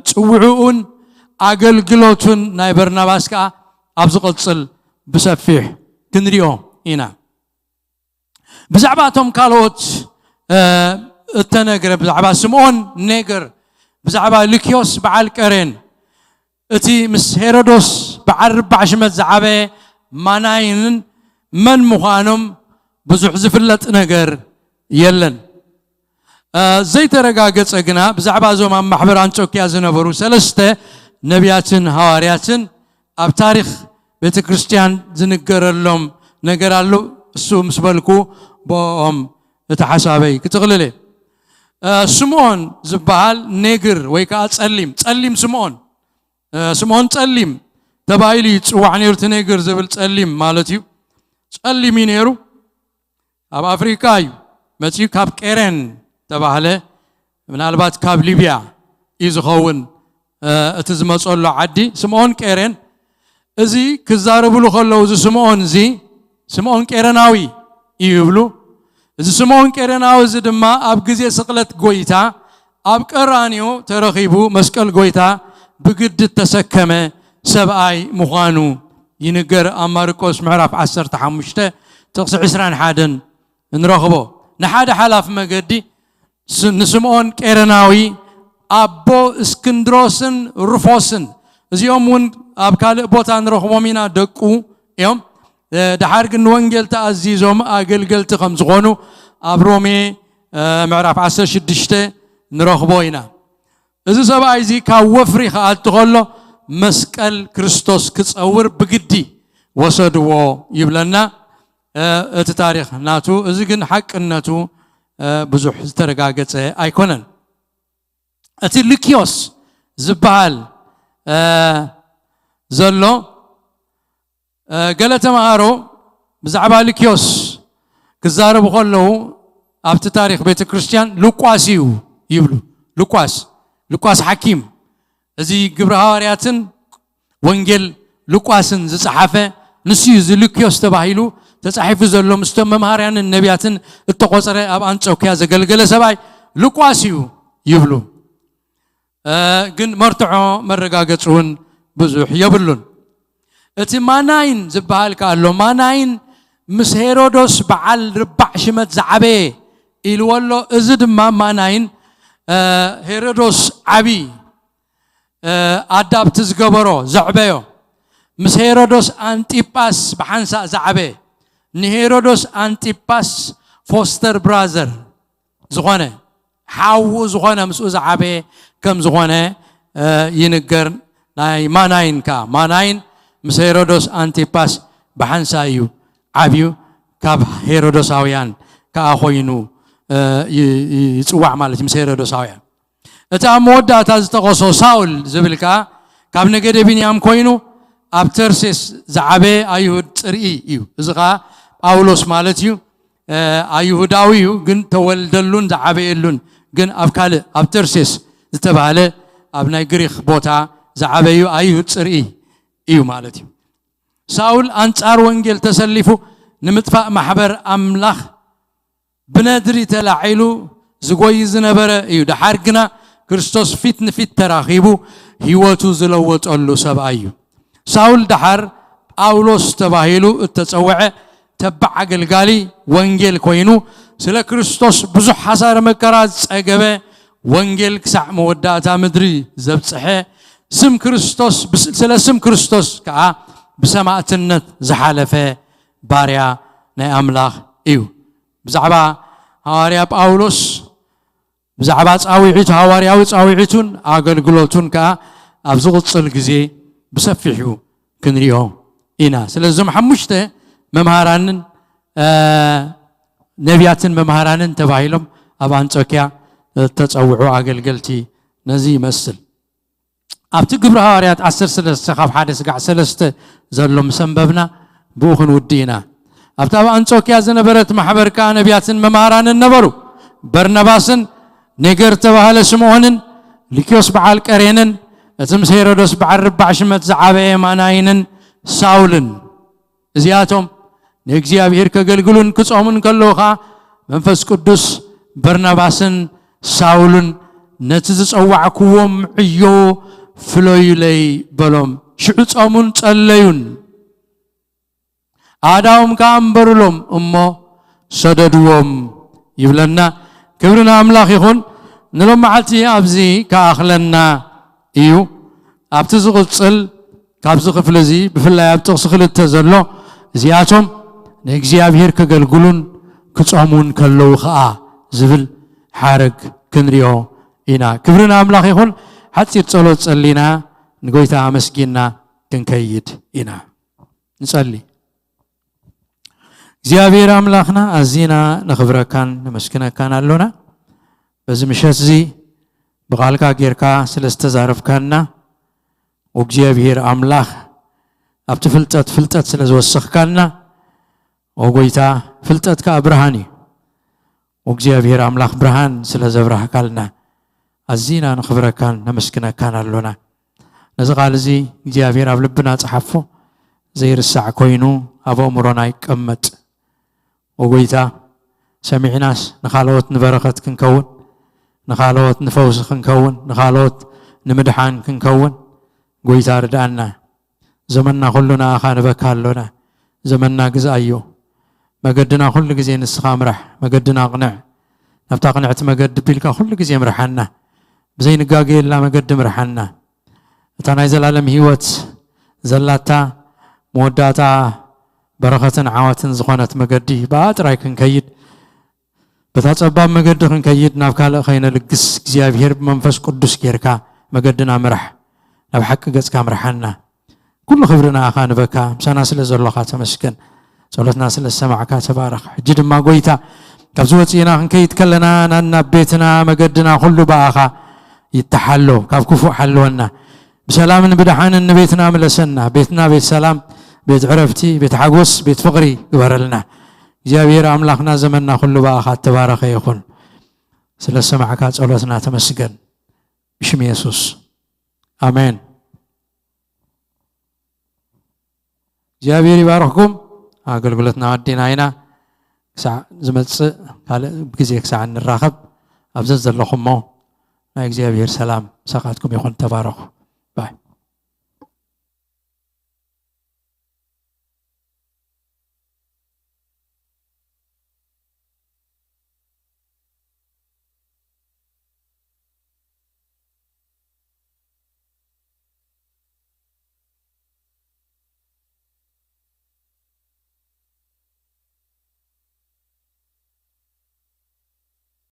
ጽውዕኡን ኣገልግሎቱን ናይ በርናባስ ከኣ ኣብ ዝቕጽል ብሰፊሕ ክንሪኦ ኢና። ብዛዕባ እቶም ካልኦት እተነግረ፣ ብዛዕባ ስምዖን ኔገር፣ ብዛዕባ ልክዮስ በዓል ቀሬን፣ እቲ ምስ ሄሮዶስ በዓል ርባዕ ሽመት ዝዓበየ ማናይንን መን ምዃኖም ብዙሕ ዝፍለጥ ነገር የለን። ዘይተረጋገጸ ግና ብዛዕባ እዞም ኣብ ማሕበር ኣንጾኪያ ዝነበሩ ሰለስተ ነቢያትን ሃዋርያትን ኣብ ታሪኽ ቤተ ክርስቲያን ዝንገረሎም ነገር ኣሎ። እሱ ምስ በልኩ ብኦም እቲ ሓሳበይ ክጥቕልል እየ። ስምዖን ዝበሃል ኔግር ወይ ከዓ ጸሊም፣ ጸሊም ስምዖን፣ ስምዖን ጸሊም ተባሂሉ እዩ ዝጽዋዕ ነይሩ። እቲ ኔግር ዝብል ጸሊም ማለት እዩ። ጸሊም እዩ ነይሩ። ኣብ ኣፍሪቃ እዩ መጺኡ። ካብ ቄሬን ተባህለ፣ ምናልባት ካብ ሊብያ እዩ ዝኸውን እቲ ዝመጸሉ ዓዲ። ስምዖን ቄሬን፣ እዚ ክዛረብሉ ከለዉ፣ እዚ ስምዖን እዚ ስምዖን ቄሬናዊ እዩ ይብሉ። እዚ ስምዖን ቄሬናዊ እዚ ድማ ኣብ ግዜ ስቕለት ጎይታ ኣብ ቀራንዮ ተረኺቡ መስቀል ጎይታ ብግዲ እተሰከመ ሰብኣይ ምዃኑ ይንገር። ኣብ ማርቆስ ምዕራፍ ዓሰርተ ሓሙሽተ ጥቕሲ ዕስራን ሓደን እንረኽቦ። ንሓደ ሓላፍ መገዲ ንስምዖን ቄረናዊ ኣቦ እስክንድሮስን ሩፎስን፣ እዚኦም እውን ኣብ ካልእ ቦታ ንረኽቦም ኢና፣ ደቁ እዮም። ደሓር ግን ንወንጌል ተኣዚዞም ኣገልገልቲ ከም ዝኾኑ ኣብ ሮሜ ምዕራፍ ዓሰርተ ሽዱሽተ ንረኽቦ ኢና። እዚ ሰብኣይ እዚ ካብ ወፍሪ ክኣቱ ከሎ መስቀል ክርስቶስ ክጸውር ብግዲ ወሰድዎ ይብለና እቲ ታሪኽ ናቱ። እዚ ግን ሓቅነቱ ብዙሕ ዝተረጋገጸ ኣይኮነን። እቲ ልክዮስ ዝበሃል ዘሎ ገለ ተምሃሮ ብዛዕባ ልክዮስ ክዛረቡ ከለዉ ኣብቲ ታሪኽ ቤተ ክርስቲያን ሉቃስ እዩ ይብሉ። ሉቃስ፣ ሉቃስ ሓኪም፣ እዚ ግብሪ ሃዋርያትን ወንጌል ሉቃስን ዝጸሓፈ ንሱ እዩ። እዚ ሉክዮስ ተባሂሉ ተጻሒፉ ዘሎ ምስቶም መምሃርያንን ነቢያትን እተቖጸረ ኣብ ኣንጾኪያ ዘገልገለ ሰብኣይ ሉቃስ እዩ ይብሉ። ግን መርትዖ መረጋገጺ እውን ብዙሕ የብሉን። እቲ ማናይን ዝበሃል ከኣ ኣሎ። ማናይን ምስ ሄሮዶስ በዓል ርባዕ ሽመት ዝዓበየ ኢልዎ ኣሎ። እዚ ድማ ማናይን ሄሮዶስ ዓቢ ኣዳብቲ ዝገበሮ ዘዕበዮ፣ ምስ ሄሮዶስ ኣንጢጳስ ብሓንሳእ ዝዓበየ፣ ንሄሮዶስ ኣንጢጳስ ፎስተር ብራዘር ዝኾነ፣ ሓዉ ዝኾነ፣ ምስኡ ዝዓበየ ከም ዝኾነ ይንገር። ናይ ማናይን ከኣ፣ ማናይን ምስ ሄሮዶስ ኣንጢጳስ ብሓንሳእ እዩ ዓብዩ። ካብ ሄሮዶሳውያን ከኣ ኮይኑ ይጽዋዕ ማለት እዩ፣ ምስ ሄሮዶሳውያን። እቲ ኣብ መወዳእታ ዝጠቐሶ ሳውል ዝብል ከኣ ካብ ነገደ ቢንያም ኮይኑ ኣብ ተርሴስ ዝዓበየ ኣይሁድ ጽርኢ እዩ። እዚ ከኣ ጳውሎስ ማለት እዩ። ኣይሁዳዊ እዩ፣ ግን ተወልደሉን ዝዓበየሉን ግን ኣብ ካልእ ኣብ ተርሴስ ዝተባህለ ኣብ ናይ ግሪኽ ቦታ ዝዓበዩ ኣይሁድ ጽርኢ እዩ ማለት እዩ። ሳውል ኣንጻር ወንጌል ተሰሊፉ ንምጥፋእ ማሕበር ኣምላኽ ብነድሪ ተላዒሉ ዝጎይ ዝነበረ እዩ። ደሓር ግና ክርስቶስ ፊት ንፊት ተራኺቡ ህይወቱ ዝለወጠሉ ሰብኣይ እዩ። ሳውል ደሓር ጳውሎስ ተባሂሉ እተጸውዐ ተባዕ ኣገልጋሊ ወንጌል ኮይኑ ስለ ክርስቶስ ብዙሕ ሓሳረ መከራ ዝጸገበ፣ ወንጌል ክሳዕ መወዳእታ ምድሪ ዘብጽሐ፣ ስም ክርስቶስ ብስ-፣ ስለ ስም ክርስቶስ ከኣ ብሰማእትነት ዝሓለፈ ባርያ ናይ ኣምላኽ እዩ። ብዛዕባ ሃዋርያ ጳውሎስ፣ ብዛዕባ ጻውዒቱ፣ ሃዋርያዊ ጻውዒቱን ኣገልግሎቱን ከኣ ኣብ ዝቕጽል ግዜ ብሰፊሑ ክንሪኦ ኢና። ስለዚ እዞም ሓሙሽተ መምሃራንን፣ እ፣ ነቢያትን መምሃራንን ተባሂሎም ኣብ ኣንጾክያ ዝተጸውዑ ኣገልገልቲ ነዚ ይመስል። ኣብቲ ግብሪ ሃዋርያት ዓሰርተ ሰለስተ ካብ ሓደ ስጋዕ ሰለስተ ዘሎ ምስ ኣንበብና ብኡ ክንውድእ ኢና። ኣብታ ኣብ ኣንጾክያ ዝነበረት ማሕበር ከኣ ነቢያትን መምሃራንን ነበሩ። በርናባስን ኔገር ተባህለ ስምዖንን፣ ሉክዮስ በዓል ቀሬንን፣ እቲ ምስ ሄሮዶስ በዓል ርባዕ ሽመት ዝዓበየ ማናይንን ሳውልን። እዚኣቶም ንእግዚኣብሔር ከገልግሉን ክጾሙን ከለዉ ኸኣ መንፈስ ቅዱስ በርናባስን ሳውልን ነቲ ዝጸዋዕክዎም ዕዮ ፍለዩለይ በሎም። ሽዑ ጾሙን ጸለዩን። ኣእዳዎም ከኣ ኣንበሩሎም እሞ ሰደድዎም ይብለና። ክብሪ ንኣምላኽ ይኹን። ንሎም መዓልቲ ኣብዚ ከኣኽለና እዩ። ኣብቲ ዝቕጽል ካብዚ ክፍሊ እዚ ብፍላይ ኣብ ጥቕሲ ክልተ ዘሎ እዚኣቶም ንእግዚኣብሔር ከገልግሉን ክጾሙን ከለዉ ኸኣ ዝብል ሓረግ ክንሪኦ ኢና። ክብሪ ንኣምላኽ ይኹን። ሓጺር ጸሎት ጸሊና ንጎይታ ኣመስጊንና ክንከይድ ኢና። ንጸሊ። እግዚኣብሔር ኣምላኽና ኣዚና ነኽብረካን ነመስግነካን ኣሎና። በዚ ምሸት እዚ ብቓልካ ጌርካ ስለ ዝተዛረብካና፣ እግዚኣብሔር ኣምላኽ ኣብቲ ፍልጠት ፍልጠት ስለ ዝወሰኽካና፣ ኦ ጎይታ፣ ፍልጠት ከኣ ብርሃን እዩ። እግዚኣብሔር ኣምላኽ ብርሃን ስለ ዘብራህካልና ኣዚና ነኽብረካን ነመስግነካን ኣሎና። ነዚ ቃል እዚ እግዚኣብሔር ኣብ ልብና ጸሓፎ፣ ዘይርሳዕ ኮይኑ ኣብ ኣእምሮና ይቀመጥ። ኦ ጎይታ፣ ሰሚዕናስ ንኻልኦት ንበረኸት ክንከውን፣ ንኻልኦት ንፈውሲ ክንከውን፣ ንኻልኦት ንምድሓን ክንከውን ጎይታ ርድኣና። ዘመንና ኩሉ ንኣኻ ንበካ ኣሎና። ዘመንና ግዝኣዮ። መገድና ኩሉ ግዜ ንስኻ ምራሕ። መገድና ኣቕንዕ። ናብታ ቅንዕቲ መገዲ ቢልካ ኩሉ ግዜ ምርሓና። ብዘይንጋገየላ መገዲ ምርሓና። እታ ናይ ዘላለም ህይወት ዘላታ መወዳእታ በረኸትን ዓወትን ዝኾነት መገዲ ብኣ ጥራይ ክንከይድ፣ በታ ጸባብ መገዲ ክንከይድ ናብ ካልእ ከይነልግስ እግዚኣብሔር ብመንፈስ ቅዱስ ጌርካ መገድና ምራሕ። ናብ ሓቂ ገጽካ ምርሓና። ኩሉ ክብሪ ንኣኻ ንበካ። ምሳና ስለ ዘሎኻ ተመስገን። ጸሎትና ስለ ዝሰማዕካ ተባረኽ። ሕጂ ድማ ጎይታ ካብዚ ወጺእና ክንከይድ ከለና ናናብ ቤትና መገድና ኩሉ ብኣኻ ይተሓሎ። ካብ ክፉእ ሓልወና። ብሰላምን ብደሓንን ንቤትና ምለሰና። ቤትና ቤት ሰላም፣ ቤት ዕረፍቲ፣ ቤት ሓጎስ፣ ቤት ፍቕሪ ግበረልና። እግዚኣብሔር ኣምላኽና ዘመንና ኩሉ ብኣኻ እተባረኸ ይኹን። ስለ ዝሰማዕካ ጸሎትና ተመስገን። ብሽም የሱስ። ኣሜን። እግዚኣብሔር ይባርኽኩም። ኣገልግሎትና ኣዲና ኢና። ክሳዕ ዝመጽእ ካልእ ግዜ ክሳዕ እንራኸብ ኣብ ዘዘለኹሞ ናይ እግዚኣብሔር ሰላም ምሳኻትኩም ይኹን። ተባረኹ።